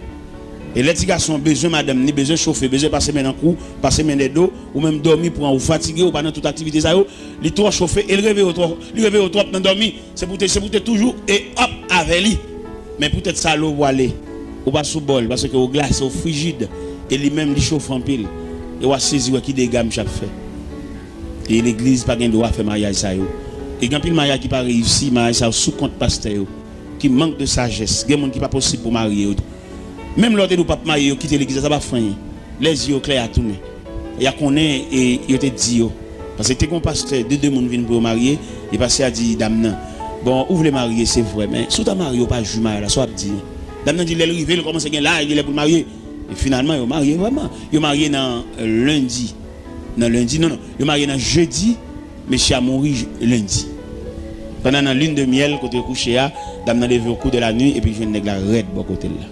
E lè ti gason an bezwen madanm ni, bezwen chofe, bezwen pase men nan kou, pase men dèyè do, ou menm dòmi pran ou, fatige, ou pa nan tout aktivite sa yo, li twò chofe, e l reveye w twò, li reveye w twòp nan dòmi. Se pou te, se pou te toujou e up avè li. Men poutèt sa lè w pwale, ou pa sou bòl, paske ou glase, ou frijid, e li menm li chofe anpil. E w a sezi wè ki dega misye ap fè. E legliz pa gen dwa fè maryaj sa yo. E gen anpil maryaj ki pa reyisi, maryaj sa yo sou kont pastè yo. ki mank de sajès. Gen moun ki pa posib pou marye yo tou. Menm lè w te di w p ap marye, yo kite legliz la, sa pa fè anyen. Lè zye yo klè, y a tounen. Y a konnen e yo te di yo. Paske te gen yon pastè, de, de moun vin pou yo marye, e pastè a di dam nan, "Bon, ou vle marye, se vre, men si w ta marye, w pa jwi maryaj la, sa w ap di?" Dam nan di, lè l rive, l kòmanse gen laj, li lè pou l marye. E finalman, yo marye vrèman. Yo marye nan lendi. Nan lendi, non, non. Yo marye nan jedi, mesye a mouri j-, lendi. Pandan nan lune de miel, kote yo kouche a, dam nan leve au cours de la nuit epi jwenn nèg la rèd bò kote l la.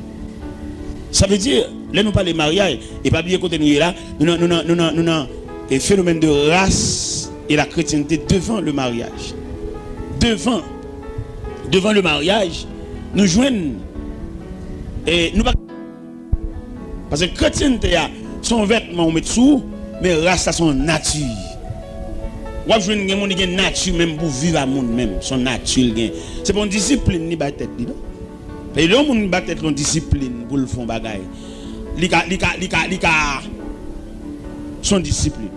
Sa vle di, lè nou pale maryaj, e pa bliye kote nou ye la, nou nan, nou nan, nou nan, nou nan, e fenomèn de race et la chrétienté devant le mariage. Devant, devant le mariage, nou jwenn, e nou pa Paske kretyente a, se yon vètman ou met sou ou, men ras la se yon nati. W ap jwenn gen moun ki gen nati menm pou viv a moun menm, se yon nati l gen. Se pa yon disiplin li bay tèt li, non. Paske lè yon moun bay tèt li yon disiplin pou l fè yon bagay, li ka, li ka, li ka, li ka, se yon disiplin.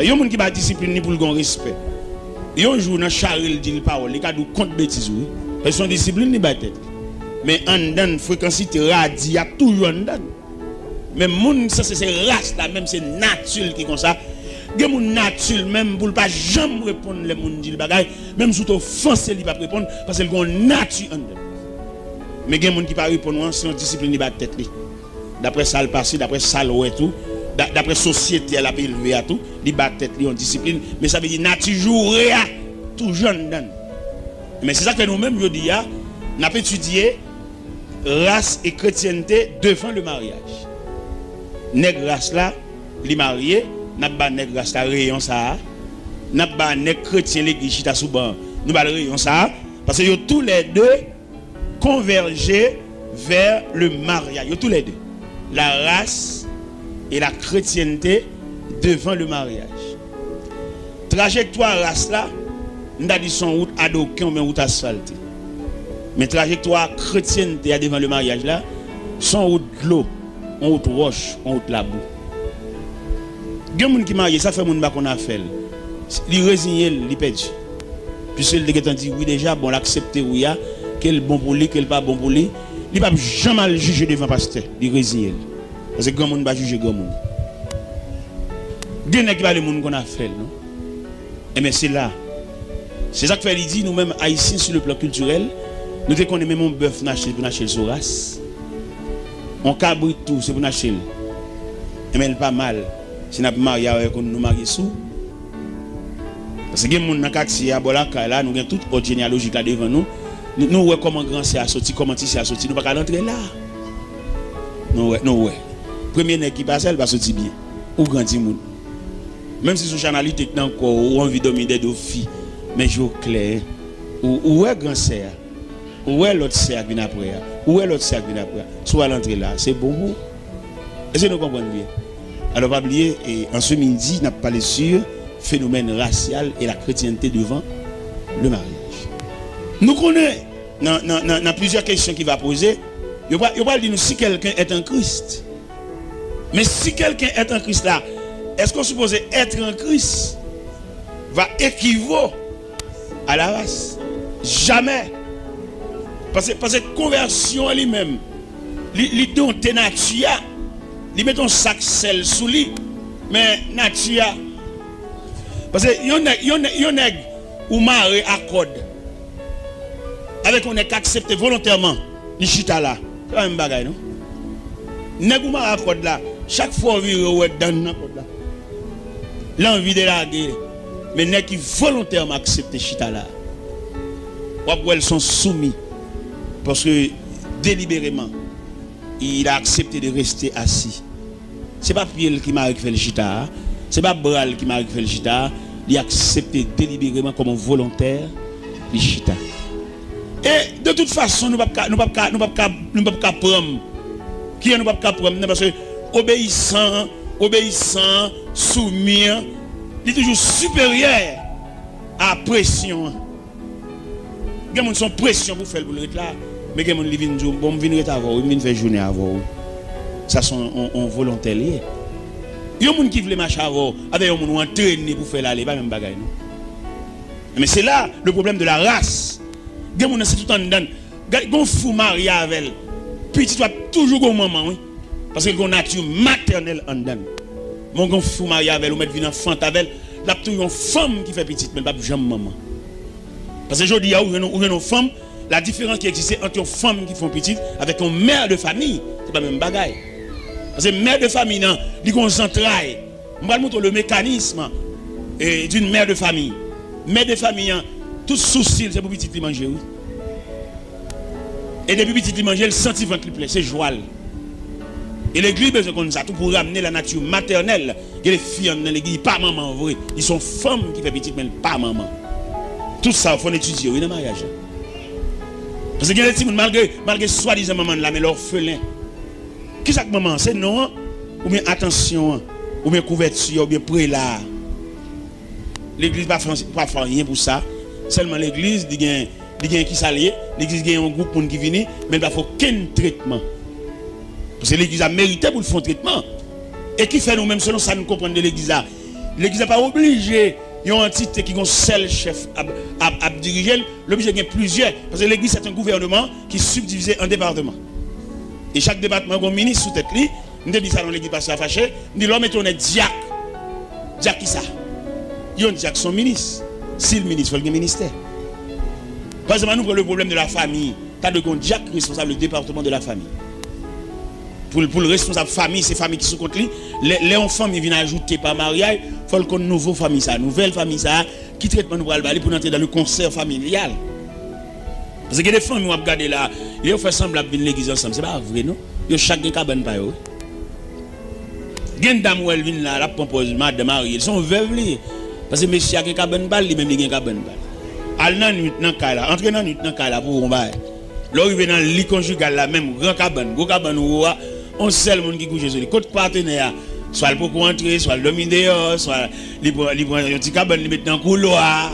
Yon moun ki pa disiplin li pou l gen yon respè. Yon jou nan chari l di l pawòl, li ka di w kont betiz wi. Paske se yon disiplin li bay tèt li. Men anndan l, frekansite, radi a toujou anndan l. Men moun ki sanse se ras la, menm se nati l ki konsa. Gen moun nati l menm pou l pa janm reponn lè moun di l bagay, menm si w te ofanse li p ap reponn, paske l gen yon nati anndan l. Men gen moun ki pa reponn ou an, se yon disiplin li bay tèt li. Daprè sa l pase, daprè sa l wè tou, da-, daprè sosyete a l ap elve a tou, li ba tèt li yon disiplin, men sa vle di nati joure a toujou anndan n. Men se sa k fè nou menm jodi a, n ap etidye ras e kretyente devan le maryaj. Nèg ras la, li marye, n ap ba nèg ras la reyon sa a, n ap ba nèg kretyen legliz chita sou ban an, nou ba l reyon sa a, paske yo toulède converger vers le mariage. Yo toulède. La race et la chrétienté devant le mariage. Trajektwa ras la, m ta di se yon wout adoken oubyen wout asfalte. Men trajektwa kretyente a devan le maryaj la, se yon wout dlo, yon wout wòch, yon wout labou. Gen moun ki marye, sa fè moun pa konn afè l. Li reziye l, li pèdi. Piske l te gentan di wi deja, bon, l aksepte wi a, ke l bon pou li, ke l pa bon pou li. Li p ap janm al jije devan pastè, li reziye l. Paske granmoun pa jije granmoun. Gen nèg ki pa vle moun konn afè l, non. Enben, se la. Se sa k fè li di, nou menm Ayisyen, sou le plan kiltirèl, nou te konnen menm yon bèf n achte l pou n achte l sou ras. Yon kabrit tou, se pou n achte l. Enben, l pa mal. Si n ap marye avèk youn, nou marye sou. Paske gen moun nan katye a, bò lakay la, nou gen tout òb jeneyalojik la devan nou. Nou, nou wè kòman gran sè a soti, kòman ti sè a soti, nou pa ka rantre la. Nou wè, nou wè. Premye nèg ki pase a, li pa soti byen. Ou gran timoun. Menm si se yon chanalite k nan kò w, ou anvi dòmi dèdo fi, men je w klè, ou, ou wè gran sè a, ou wè lòt sè a k vin apre a, ou wè lòt sè a k vin apre a. Si w al antre la, se bon pou ou. Èske nou konprann byen? Alò, pa bliye, e, an se midi, n ap pale sur phénomène racial et la chrétienté devant le mariage. Nou konnen, nan, nan, nan, nan plizyè kesyon ki va poze, yo pral, yo pral di nou si quelqu'un est en Christ. Men si quelqu'un est en Christ la, est-ce qu'on supposé être en Christ va équivaut à la race? Jamè. Paske, paske konvèsyon an li menm, li, li donte nati a, li mete yon sak sèl sou li, men nati a. Paske yon nèg, yon nèg, yon nèg ou mare a kòd avèk yon nèg k aksepte volontèman li chita la, se pa menm bagay non. Nèg ou mare a kòd la, chak fwa w vire ou wè dan nan kòd la. L anvi delage, men nèg ki volontèman aksepte chita la, w ap wè l se yon soumi, paske delibereman, il a accepté de rester assis. Se pa pye l ki mare k fè l chita a, se pa bra l ki mare k fè l chita a, li aksepte delibereman kòm yon volontè, li chita. E de tout fason, nou p ap ka, nou p ap ka, nou p ap ka, nou p ap ka pran m. Kijan nou p ap ka pran m nan? Paske obeyisan an, obeyisan an, soumi an, li toujou siperyè a presyon an. Gen moun se yon presyon pou fè l pou l ret la, men gen moun li vin di w, bon, m vin ret avè w wi, m vin fè jounen avè w wi. Sa se yon, yon, yon volontè li ye. Yon moun ki vle mache avè w, avè yon moun ou antrene pou fè l ale, pa menm bagay non. Men se la, le problème de la race. Gen moun nan se tout anndan l. Gade, gon fi w marye avè l, pitit w ap toujou gon manman, wi. Paske l gon nati matènèl anndan l. Men gon fi w marye avè l, ou mèt vin anfant avè l, l ap toujou yon fanm ki fè pitit, men l p ap janm manman. Paske jodi a, ou jwenn, ou jwenn yon fanm, la diferans ki egziste ant yon fanm ki fè yon pitit avèk yon mè de fami, se pa menm bagay. Paske mè de fami nan, li gon zantray. M pral montre w le mécanisme, eh, d'une mère de famille. Mè de fami an, tout sousi l, se pou pitit li manje, wi. E depi pitit li manje, l santi vant li plen, se jwa l. E legliz bezwen konn sa tou pou ramne la nature maternelle. Gen de fi anndan legliz, li pa manman vre. Li se yon fanm ki fè pitit, men l pa manman. Tout sa, fò n etidye, wi, nan maryaj la. Paske gen de timoun, malgre, malgre swadizan manman l la, men l òfelen. Kisa k manman an? Se non an, oubyen atansyon an, oubyen kouvèti a, oubyen prela a? Legliz pa fè, pa fè anyen pou sa. Sèlman legliz, li gen, li gen kisa l ye? Legliz gen yon gwoup moun ki vini, men l pa fè okenn tretman. Paske legliz la merite pou l fè yon tretman. E ki fè nou menm, selon sa nou konprann de legliz la, legliz la pa oblije yon antite ki gon sèl chèf ap, ap, ap dirije l, l oblije gen plizyè. Paske legliz se yon gouvènman ki sibdivize an depatman. E chak depatman gon minis sou tèt li. M te di sa nan legliz, pastè a fache. M di, lè w mete yon nèg dyak, dyak ki sa? Yon dyak se yon minis. Si l minis, fò l gen ministè. Pa egzanp, ann nou pran le problème de la famille. Ta dwe gen yon dyak responsab le département de la famille. Pou l, pou l responsab fanmi, se fanmi ki sou kont li. Lè, lè yon fanmi vin ajoute pa maryaj, fò l konn nouvo fanmi sa, nouvèl fanmi sa, ki tretman nou pral ba li pou n antre dans le concert familial. Paske gen de fanmi w ap gade la, yo fè sanblan ap vin legliz ansanm. Se pa vre, non. Yo chak gen kabann pa yo, wi. Gen dam ou wè l vin la, l ap pran pòz madanm marye l. Se yon vèv li ye. Paske mesye a gen kabann pa l, li menm li gen kabann pa l. Al nan nwit nan kay la, antre nan nwit nan kay la pou w wè yon bagay. Lè w rive nan li konjigal la, menm gran kabann, gwo kabann ou a, yon sèl moun ki kouche sou li. Kot patenè a? Swa l poko antre, swa l dòmi deyò, swa li pran, li pran yon ti kabann, li met nan koulwa a.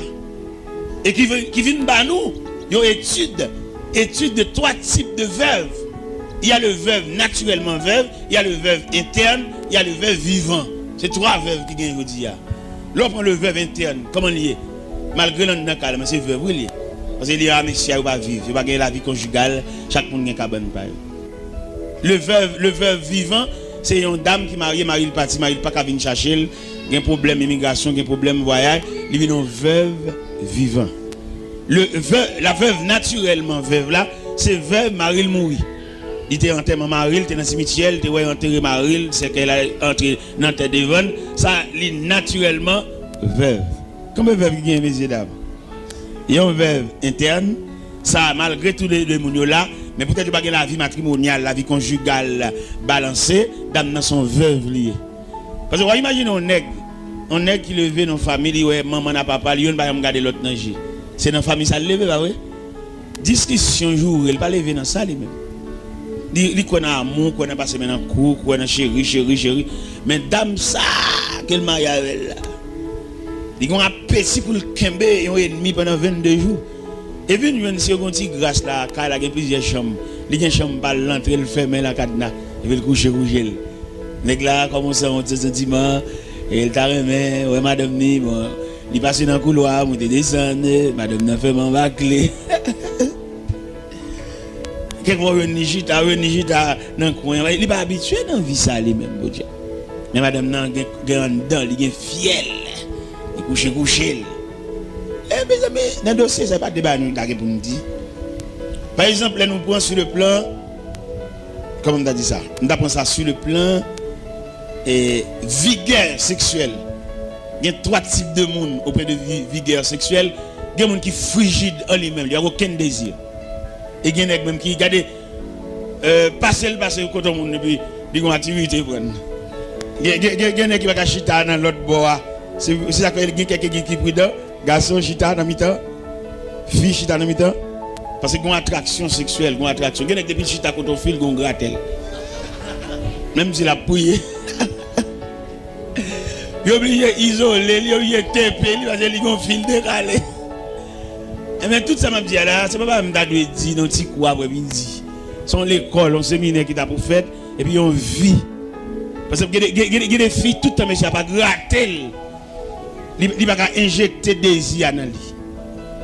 E ki vin, ki vin ba nou yon etid, étude de trois types de veuves. Il y a le veuve naturellement veuve, il y a le veuve interne, il y a le veuve vivant. Se twa vèv ki gen jodi a. Lè w pran le vèv entèn, kòman l ye? Malgre l anndan kay la, men se vèv wi l ye. Paske li a mesye a, yo pa viv, yo pa gen lavi konjigal, chak moun gen kabann pa yo. Le veuve, le veuve vivant, se yon dam ki marye, mari l pati, mari l pa ka vin chache l, gen pwoblèm imigrasyon, gen pwoblèm vwayaj, li vin yon veuve vivant. Le veuve, la veuve naturellement veuve la, se veuve mari l mouri. Li te antèman mari l, te nan simityè, li te wè yo antere mari l, sèkèy la antre nan tè devan l, sa li natirèlman vèv. Konbyen vèv ki gen, mesye dam? Yon vèv entèn, sa malgre tou de, de moun yo la, men poutèt yo pa gen lavi matrimonyal, lavi konjigal balanse, dam nan se yon vèv li ye. Paske w a imajine yon nèg, yon nèg ki leve nan yon fanmi, li wè manman l ak papa l, youn pa janm gade lòt nan je. Se nan fanmi sa l leve, pa vre? Diskisyon, joure, li pa leve nan sa li menm. Li, li kwè nan amou, kwè nan pase men nan kou, kwè nan cheri, cheri, cheri. Men dam sa ke l marye avè l la, li gen yon apeti pou l kenbe yon enmi pandan vennde jou. Epi n jwenn si yo gen yon ti gras la, kay la gen plizyè chanm. Li gen chanm pa l, l antre, l fèmen l a kadna. Epi l kouche kouche l. Nèg la kòmanse yon ti santiman, e l ta renmen wè madanm ni, bon, li pase nan koulwa, monte desann, madanm nan fèmen anba kle. Kèk mwa w jwenn li chita, w jwenn li chita nan kwen an. Li pa abitye nan vi sa li menm, Bondye. Men madanm nan gen, gen anndan, li gen fyèl. Li kouche kouche l. E mezanmi, nan dosye sa, pa de bagay nou ta gen pou n di. Pa egzanp, lè nou pran sou le plan, kòman m ta di sa? M ta pran sa sou le plan, e, vigè seksyèl. Gen twa tip de moun o pwen de vi, vigè seksyèl. Gen moun ki frijid an li menm, li pa gen okenn dezi. E gen nèg menm ki gade, euh, pase l pase kote yon moun epi li gen yon aktivite pran. Gen, gen, gen, gen nèg ki pa ka chita nan lòt bò a. Se, se sa k fè gen kèk ki, ki pridan. Gason chita nan mitan, fi chita nan mitan. Paske gen yon atraksyon seksyèl, gen yon atraksyon. Gen nèg depi l chita kote yon fi, l gen yon gratèl. Menm si l ap priye. Yo oblije izole li, yo oblije tepe li, paske li gen yon fi l dekale. Enben, tout sa m ap di a la, se pa bagay m ta dwe di nan ti kou aprè midi. Se yon lekòl, yon seminè ki ta pou fèt, epi yon vi. Paske gen de, gen, gen, gen de fi, tout tan mesye a pa grate l, li, li pa ka enjekte dezi a nan li.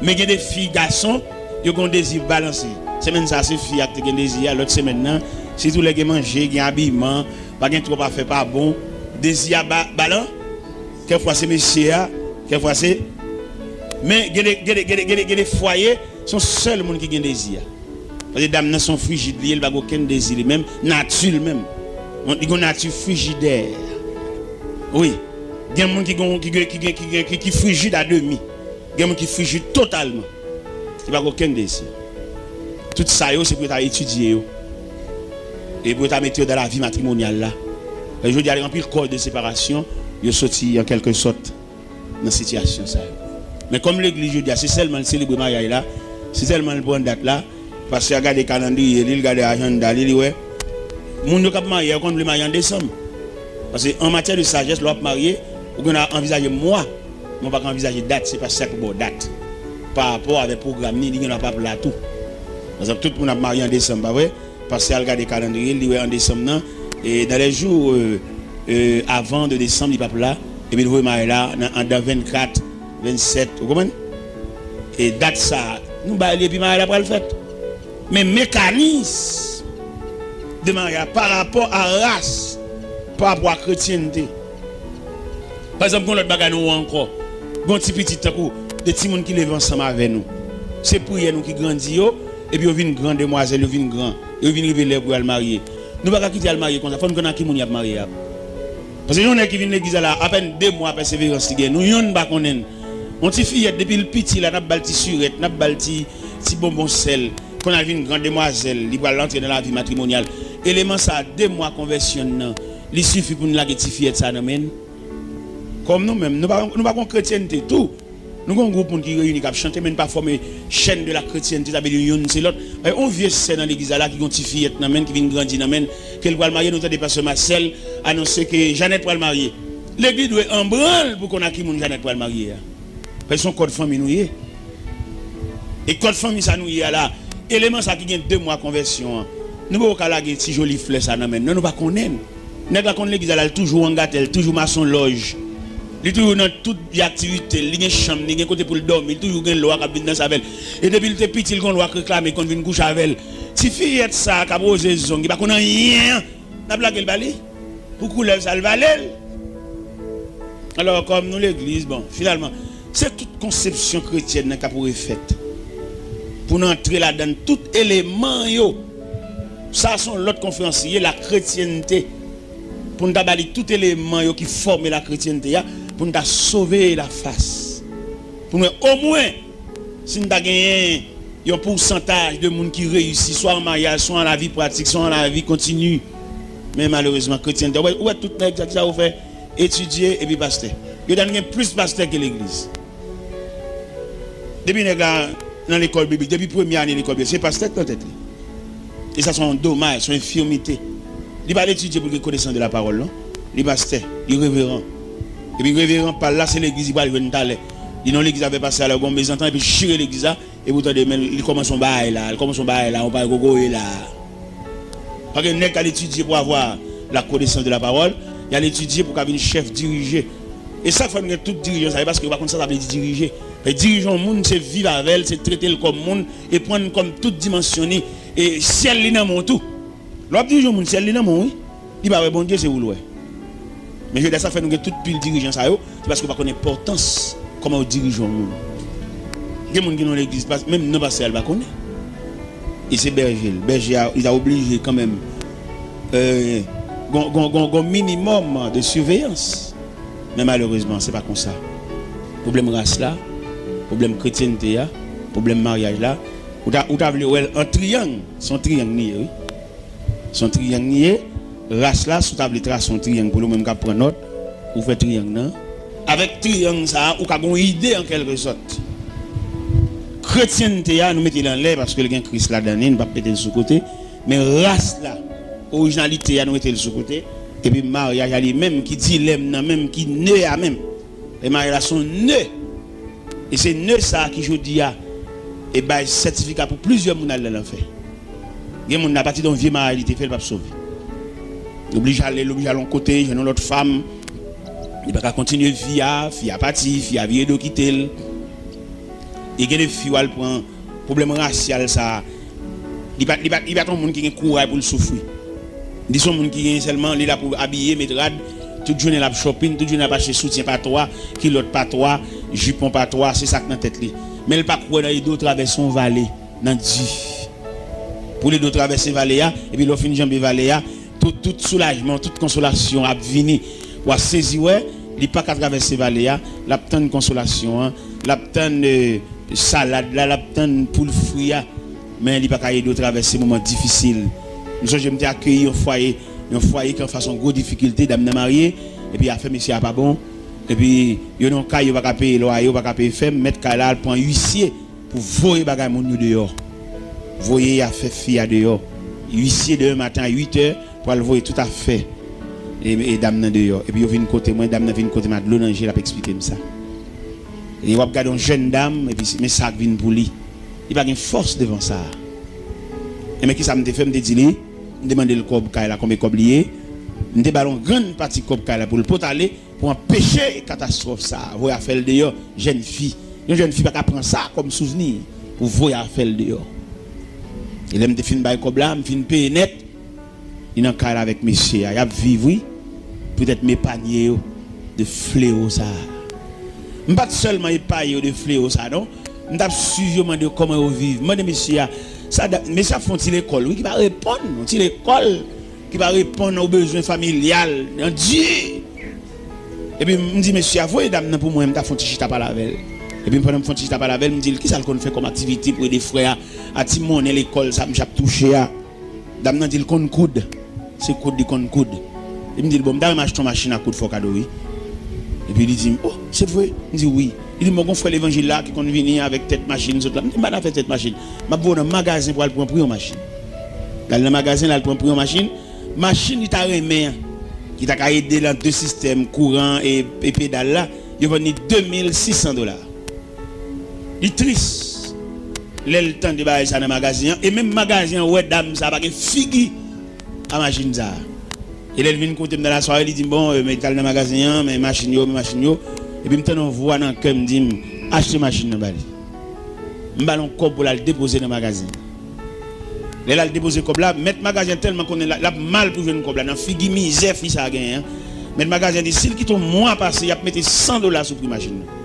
Men gen de fi, gason, yo gen yon dezi balanse. Semèn sa a, se fi a ki te gen dezi a, lòt semèn nan, sitou lè gen manje, gen abiman, pa gen twòp afè pa bon, dezi a ba, ba lan. Kèk fwa se mesye a, kèk fwa se. Men gen de, gen de, gen de, gen de, gen de fwaye, se yon sèl moun ki gen dezi a. Paske dam nan se yon frijid li ye, li pa gen okenn dezi li menm, nati l menm. Li gen yon nati frijidè. Wi. Gen moun ki gen, ki gen, ki gen, ki gen, ki, ki frijid a demi. Gen moun ki frijid totalman. Li pa gen okenn dezi. Tout sa yo, se pou yo ta etidye yo. E pou yo ta mete yo dan lavi matrimonyal la. E jodi a, gen anpil kò de separasyon, yo soti an kèlke sòt nan sitiyasyon sa yo. Men kòm legliz jodi a, se sèlman l selebre maryaj la, se sèlman l pran dat la, pastè a gade kalandriye li, l gade ajanda li, li wè. Moun yo k ap marye a, yo konn vle marye an desanm. Paske an matyè de sajès, lè w ap marye, ou gen dwa anvizaje mwa, men w pa ka anvizaje dat, se pastè a k pou ba w dat. Pa rapò avèk pwogram li, li gen dwa p ap la tou. Pa egzanp, tout moun ap marye an desanm, pa vre? Pastè al gade kalandriye, li wè an desanm nan, e dans les jours, euh, euh, avant de décembre, li p ap la, epi l voye maryaj la nan, anndan vennkat, vennsèt, ou konprann? E dat sa, nou ba li, epi maryaj la pral fèt. Men mekanis de maryaj la, pa rapò a ras, pa rapò a kretyente. Pa egzanp, gen yon lòt bagay nou wè ankò. Gen yon ti pitit tankou de timoun ki leve ansanm avè nou. Se priyè nou ki grandi yo, epi yo vin gran demwazèl, yo vin gran. Yo vin rive lè pou yo al marye. Nou pa ka kite yo al marye konsa. Fò nou konn ak ki moun y ap marye a. Paske yon nèg ki vin legliz la, la, apèn de mwa pèseverans li gen. Nou yonn pa konnen l. Yon ti fiyèt, depi l piti la, n ap ba l ti sirèt, n ap ba l ti, ti bonbon sèl. Kounye a l vin gran demwazèl, li pral antre nan lavi matrimonyal. Eleman sa a, de mwa konvèsyon l nan, li sifi pou n lage ti fiyèt sa a nan men n? Kòm nou menm, nou pa, nou pa gen kretyente tou. Nou gen yon gwoup moun ki reyini, k ap chante, men n pa fòme chaîne de la chrétienté, sa vle di youn se lòt. Yon vye sè nan legliz la, la ki gen yon ti fiyèt nan men l, ki vin grandi nan men l, ke l pral marye, nou tande pastè Marcel anonse ke Jeannette pral marye. Legliz dwe an branl pou konn ak ki moun Jeannette pral marye a. Paske se yon kòd fanmi nou ye. E kòd fanmi sa nou ye a la, eleman sa ki gen de mwa konvèsyon an, nou poko ka lage ti joli flè sa nan men l. Non, nou pa konnen l. Nèg la konn legliz la, l toujou angatè, l toujou masonlòj. Li toujou nan tout vye aktivite l, li gen chanm, li gen kote pou l dòmi, li toujou gen lwa k ap vin danse avè l. E depi l te piti, l gen yon lwa k reklame, l konn vin kouche avè l. Ti fiyèt sa a k ap woze zong, li pa konn anyen an, n ap lage l ba li? Pou koulèv sa, l vale l. Alò, kòm nou legliz, bon, finalman, se tout konsepsyon kretyèn nan k ap refèt. Pou n antre ladan l, tout eleman yo. Sa se yon lòt konferans li ye, la kretyente. Pou n ta ba li tout eleman yo ki fòme la kretyente a, pou n ta sove la fas. Pou n wè omwen si n ta genyen yon pousantaj de moun ki reyisi, swa an maryaj, swa an lavi pratik, swa an lavi kontini. Men malerezman, kretyente, ou wè, ou wè tout nèg sa, ki sa yo fè? Etidye epi pastè. Yo ta gen plis pastè ke legliz. Depi nèg la nan lekòl biblik, depi premye ane lekòl biblik, se pastè k nan tèt li. E sa se yon domaj, se yon enfimite. Li pa al etidye pou l gen konesans de la pawòl, non. Li pastè, li reveran. Epi reveran pa l la, se legliz li pral jwenn talè. Li nan legliz avè pastè a, lè gon mezantant, epi l chire legliz la, epi w tande, men li kòmanse yon bagay la, li kòmanse yon bagay la, yon bagay gogoye la. Paske nèg k al etidye pou avoir la connaissance de la parole, y al etidye pou ka vin chèf, dirije. E sa k fè nou gen tout dirijan sa, se paske yo pa konn sa sa vle di dirije. Paske dirije yon moun, se viv avè l, se trete l kòm moun, e pran l kòm tout dimansyon li, e syèl li nan men w tou. Lè w ap dirije yon moun, syèl li nan men w, wi. Li pa wè Bondye, se ou l wè. Men jodi a, sa k fè nou gen tout pil dirijan sa yo, se paske yo pa konn enpòtans kòman yo dirije yon moun. Gen moun ki nan legliz, pas-, menm non pastè a, li pa konnen. E se bèje l. Bèje a, li ta oblije kanmenm, euh, gon, gon, gon, gon minimòm de siveyans. Men malerezman, se pa konsa. Pwoblèm ras la, pwoblèm kretyente a, pwoblèm maryaj la, ou ta, ou ta vle wè l an triyang, se yon triyang li ye, wi. Se yon triyang li ye. Ras la, si w ta vle trase yon triyang pou li, ou menm k ap pran nòt, ou fè triyang nan. Avèk triyang sa a, ou ka gen yon ide an kèlke sòt. Kretyente a, nou mete l anlè paske l gen Kris ladan li, nou p ap mete l sou kote. Men ras la, orijinalite a, nou mete l sou kote. Epi maryaj la li menm, ki dilèm nan menm, ki ne a menm. E maryaj la se yon ne. E se ne sa a ki jodi a e bay sètifika pou plizyè moun al nan lanfè. Gen moun nan, apati de yon vye maryaj li te fè, li p ap sove. Li oblije ale, li oblije al yon kote, jwenn yon lòt fanm. Li pa ka kontinye vi a, fi a pati, fi a vire do kite l. E gen de fi w al pran pwoblèm rasyal sa a. Li pa, li pa, li pa t yon moun ki gen kouraj pou l soufri. Li se yon moun ki gen sèlman, li la pou abiye, met rad, tout jounen l ap shopping, tout jounen l ap achte soutyen pa twa, kilòt pa twa, jipon pa twa, se sa k nan tèt li. Men l pa kwè nan ede w travèse yon vale nan di. Pou l ede w travèse vale a, epi lè w fin janbe vale a, tout, tout soulajman, tout konsolasyon ap vini. W a sezi wè, li pa ka travèse vale a, l ap tann konsolasyon an, l ap tann, eh, salad la, l ap tann poul fri a, men li pa ka ede w travèse moman difisil. M sonje m te akeyi yon fwaye, yon fwaye ki anfas yon gwo difikilte, dam nan marye, epi afè mesye a pa bon, epi yo nan yon kay, yo pa ka peye lwaye, yo pa ka peye fèm, mèt kay la al pran isye pou voye bagay moun yo deyò. Voye afè fi a deyò. Isye demen maten a uit è pou al voye tout afè e, e dam nan deyò. Epi yo vin kote mwen, dam nan vin kote m a dlo nan je l ap eksplike m sa. E w ap gade yon jèn dam, epi se- men sa k vin pou li. Li pa gen fòs devan sa. E men kisa m te fè, m te di li, m te mande l kòb kay la, konbyen kòb li ye. M te ba l yon grann pati kòb kay la pou l pot ale, pou anpeche katastwòf sa a. Voye afè l deyò, jèn fi. Yon jèn fi pa ka pran sa kòm souvni pou voye afè l deyò. E lè m te fin bay kòb la, m fin peye nèt. Li nan kay la avèk mesye a. Y ap viv, wi. Poutèt m epanye yo de flewo sa a. M pa t sèlman epaye yo de flewo sa a, non. M t ap swiv yo, mande yo kòman yo viv. M mande mesye a, sa da- mesye a fè yon ti lekòl, wi, ki pa reponn. Yon ti lekòl ki pa reponn o bezwen familyal. Nan di. Epi m di mesye a, voye dam nan pou mwen, m ta fè yon ti chita pale avè l. Epi pandan m fè yon ti chita pale avè l, m di l, kisa l konn fè kòm aktivite pou ede frè a, a ti monnen lekòl sa misye ap touche a. Dam nan di l konn koud. Se koud li konn koud. Epi m di l, bon, m ta renmen achte yon machin a koud fò kado, wi. Epi li di m, oh, se vre? M di, wi. Li di m, bon, gon frè levanjil la ki konn vini avèk tèt machin sot la. M di, m pa nan afè tèt machin. M ap voye w nan magazen pou al pran pri yon machin. L al nan magazen, l al pran pri yon machin. Machin li ta renmen an, ki ta ka ede l an de sistèm, kouran e, e pedal la, yo vann li de mil sis san dola. Li tris lè l tande bagay sa nan magazen an, e menm magazen an wè dam sa pa gen figi a machin sa. E lè l vin kote m nan lasware, li di m, bon, eh, men l t al nan magazen an, men machin yo, men machin yo. Epi m tande yon vwa nan kè m di m, achte machin nan ba li. M ba l yon kòb pou l al depoze nan magazen an. Lè l al depoze kòb la, mèt magazen an tèlman konnen l ap mal pou jwenn kòb la, nan figi mizè fi sa a genyen an, mèt magazen an di, si l kite yon mwa pase, y ap mete san dola sou pri machin nan.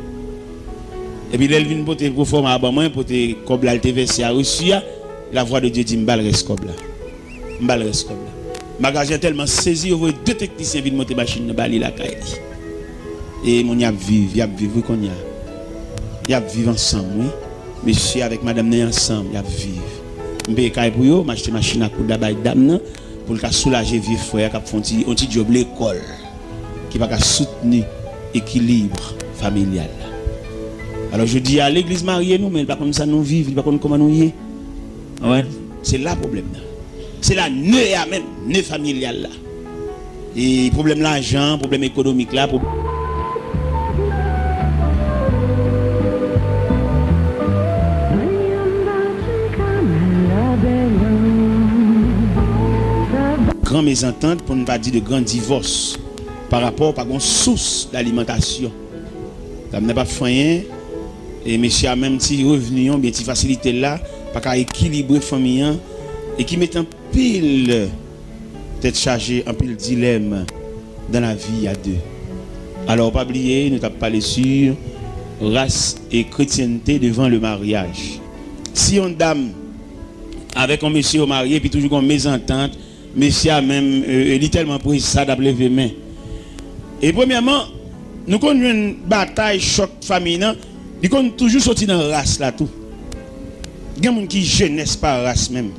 Epi lè l vin pote pwofòma a ban mwen, pote kòb la l te vèse a resi a, lavwa de Dye di m ba l rès kòb la. M ba l rès kòb la. Magazen an tèlman sezi, yo voye de teknisyen vin monte machin nan ba li lakay li. E moun y ap viv, y ap viv wi kounye a. Y ap viv ansanm wi. Mesye avèk madanm nan ansanm, y ap viv. M peye kay pou yo, m achte machin a koud la bay dam nan, pou l ka soulaje vye frè a k ap fè yon ti, yon ti djòb lekòl, ki pa ka soutni ekilib familyal la. Alò, jodi a, legliz marye nou, men li pa konn sa nou viv, li pa konn kòman nou ye. Konprann? Se la pwoblèm nan. Se la nè a menm, nè familyal la. E pwoblèm lajan, pwoblèm ekonomik la, pwob- Gran mezantant, pou n pa di de gran divòs, pa rapò pa gon sous dalimantasyon. Dam nan p ap fè anyen, e mesye a menm ti revni an, oubyen ti fasilite l la, pa ka ekilibre fanmi an, e ki mete anpil tèt chaje, anpil dilèm dans la vie à deux. Alò, pa bliye, nou t ap pale sur race et chrétienté devant le mariage. Si yon dam avèk yon mesye yo marye, epi toujou gon mezantant, mesye a menm, e, e, li tèlman presa, l ap leve men. E premyèman, nou konn jwenn batay, chòk fanmi nan, li konn toujou soti nan ras la tou. Gen moun ki jenès pa ras menm.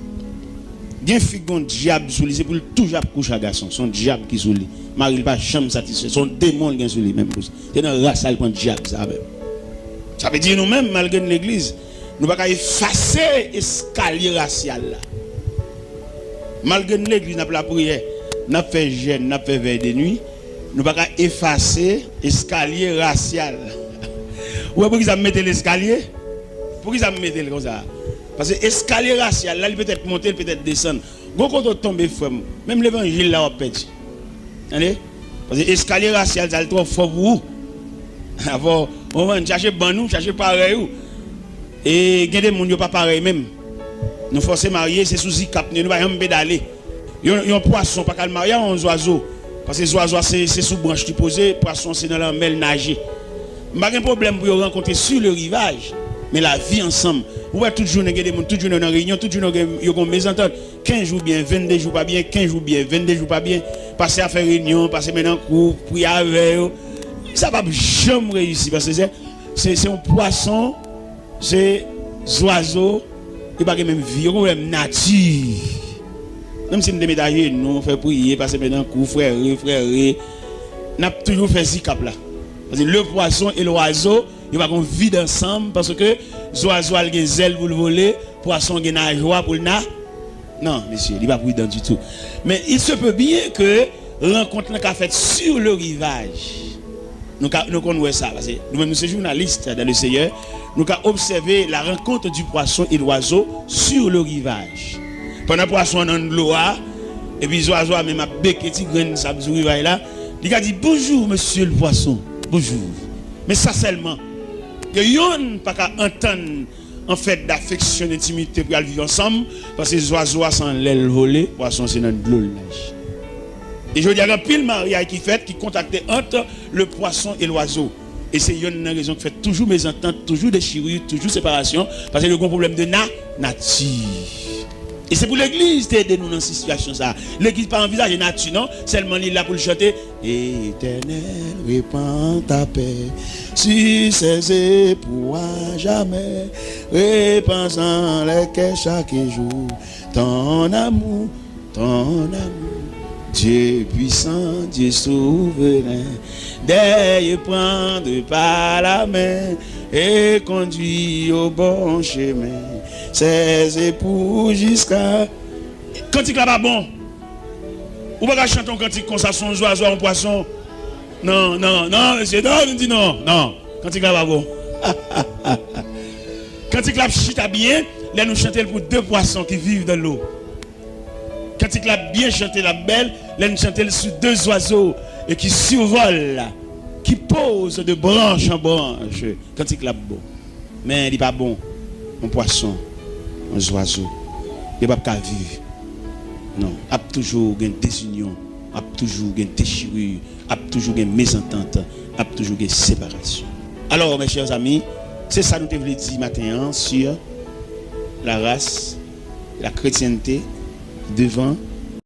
Gen fi k gon dyab sou li, se pou l toujou ap kouche ak gason. Se yon dyab ki sou li. Mari l pa janm satisfè. Se yon demon l gen sou li menm pou sa. Se nan ras la l pran dyab sa menm. Sa vle di nou menm, malgre n legliz, nou pa ka efase eskalye rasyal la. Malgre n legliz, n ap lapriyè, n ap fè jèn, n ap fè vèy de nwi, nou pa ka efase eskalye rasyal. Ou wè poukisa m mete l eskalye? Poukisa m mete l konsa? Paske eskalye rasyal la, li petèt monte, li petèt desann. Gon kote w tonbe, frè m, menm levanjil la w ap pèdi. Tande? Paske eskalye rasyal sa l twò fò pou ou. Avò, ou konprann, chache bann ou, chache parèy ou. E gen de moun yo pa parèy menm. Nou fòse marye, se sou zikap nou ye, nou pa janm pedale. Yon, yon pwason pa ka al marye a yon zwazo. Paske zwazo a se, se sou branch li poze, pwason se nan lanmè l naje. M pa gen pwoblèm pou yo rankontre sur le rivage, men lavi ansanm. Ou wè tout jounen gen de moun, tout jounen yo nan reyinyon, tout jounen yo gen, yo gen yon mezantant. Kenz jou byen, vennde jou pa byen, kenz jou byen, vennde jou pa byen. Pase a fè reyinyon, pase mennen kou, priye avè yo. Sa p ap janm reyisi, paske se, se, se yon pwason, se zwazo, yo pa gen menm vi, yo gen pwoblèm nati. Menm si n te met ajenou, fè priye, pase mennen kou, frere, frere, n ap toujou fè zikap la. Paske le poisson et l'oiseau, yo pa gen vi ansanm, paske zwazo a l gen zèl pou l vole, pwason gen najwa pou l na. Non, mesye, li pa pridan ditou. Men il se peut bien que rankont lan ka fèt sur le rivage. Nou ka, nou konn wè sa, paske nou menm nou se jounalis dans le Seigneur, nou ka obsève la rencontre du poisson et l'oiseau sur le rivage. Pandan pwason an nan dlo a, epi zwazo a menm ap beke ti grenn sab sou rivaj la, li ka di, "Bonjour, monsieur le poisson, bonjour." Men sa sèlman, ke yonn pa ka antann an fèt dafeksyon, dentimite pou y al viv ansanm, paske zwazo a se anlè l vole, pwason se nan dlo l naje. E jodi a, gen anpil maryaj ki fèt, ki kontakte ant le pwason e lwazo. E se yonn nan rezon ki fè toujou mezantant, toujou dechiri, toujou separasyon, paske yo gen pwoblèm de na, nati. E se pou legliz te ede nou nan sitiyasyon sa a. Legliz pa anvizaje nati, non, sèlman li la pou l chante, Éternel, répands ta paix sur ces époux à jamais. Répands dans les cœurs chaque jour ton amour, ton amour. Dieu puissant, Dieu souverain, d'ailleurs prendre par la main et conduire au bon chemin ces époux jusqu'à... Kantik la pa bon. Ou pa ka chante yon kantik konsa, se yon zwazo, yon pwason. Non, non, non, mesye, non, nou di non, non. Kantik la pa bon. Kantik la ap chita byen lè nou chante l pou de pwason ki viv nan dlo. Kantik la ap byen chante, l ap bèl lè nou chante l sou de zwazo e ki sivòl, ki poze de branch an branch. Kantik la ap bon. Men li pa bon, yon pwason, yon zwazo, yo p ap ka viv. Non, ap toujou gen dezinyon, ap toujou gen dechiri, ap toujou gen mezantant, ap toujou gen separasyon. Alors, mes chers amis, se sa nou te vle di maten an sur la race, la chrétienté devant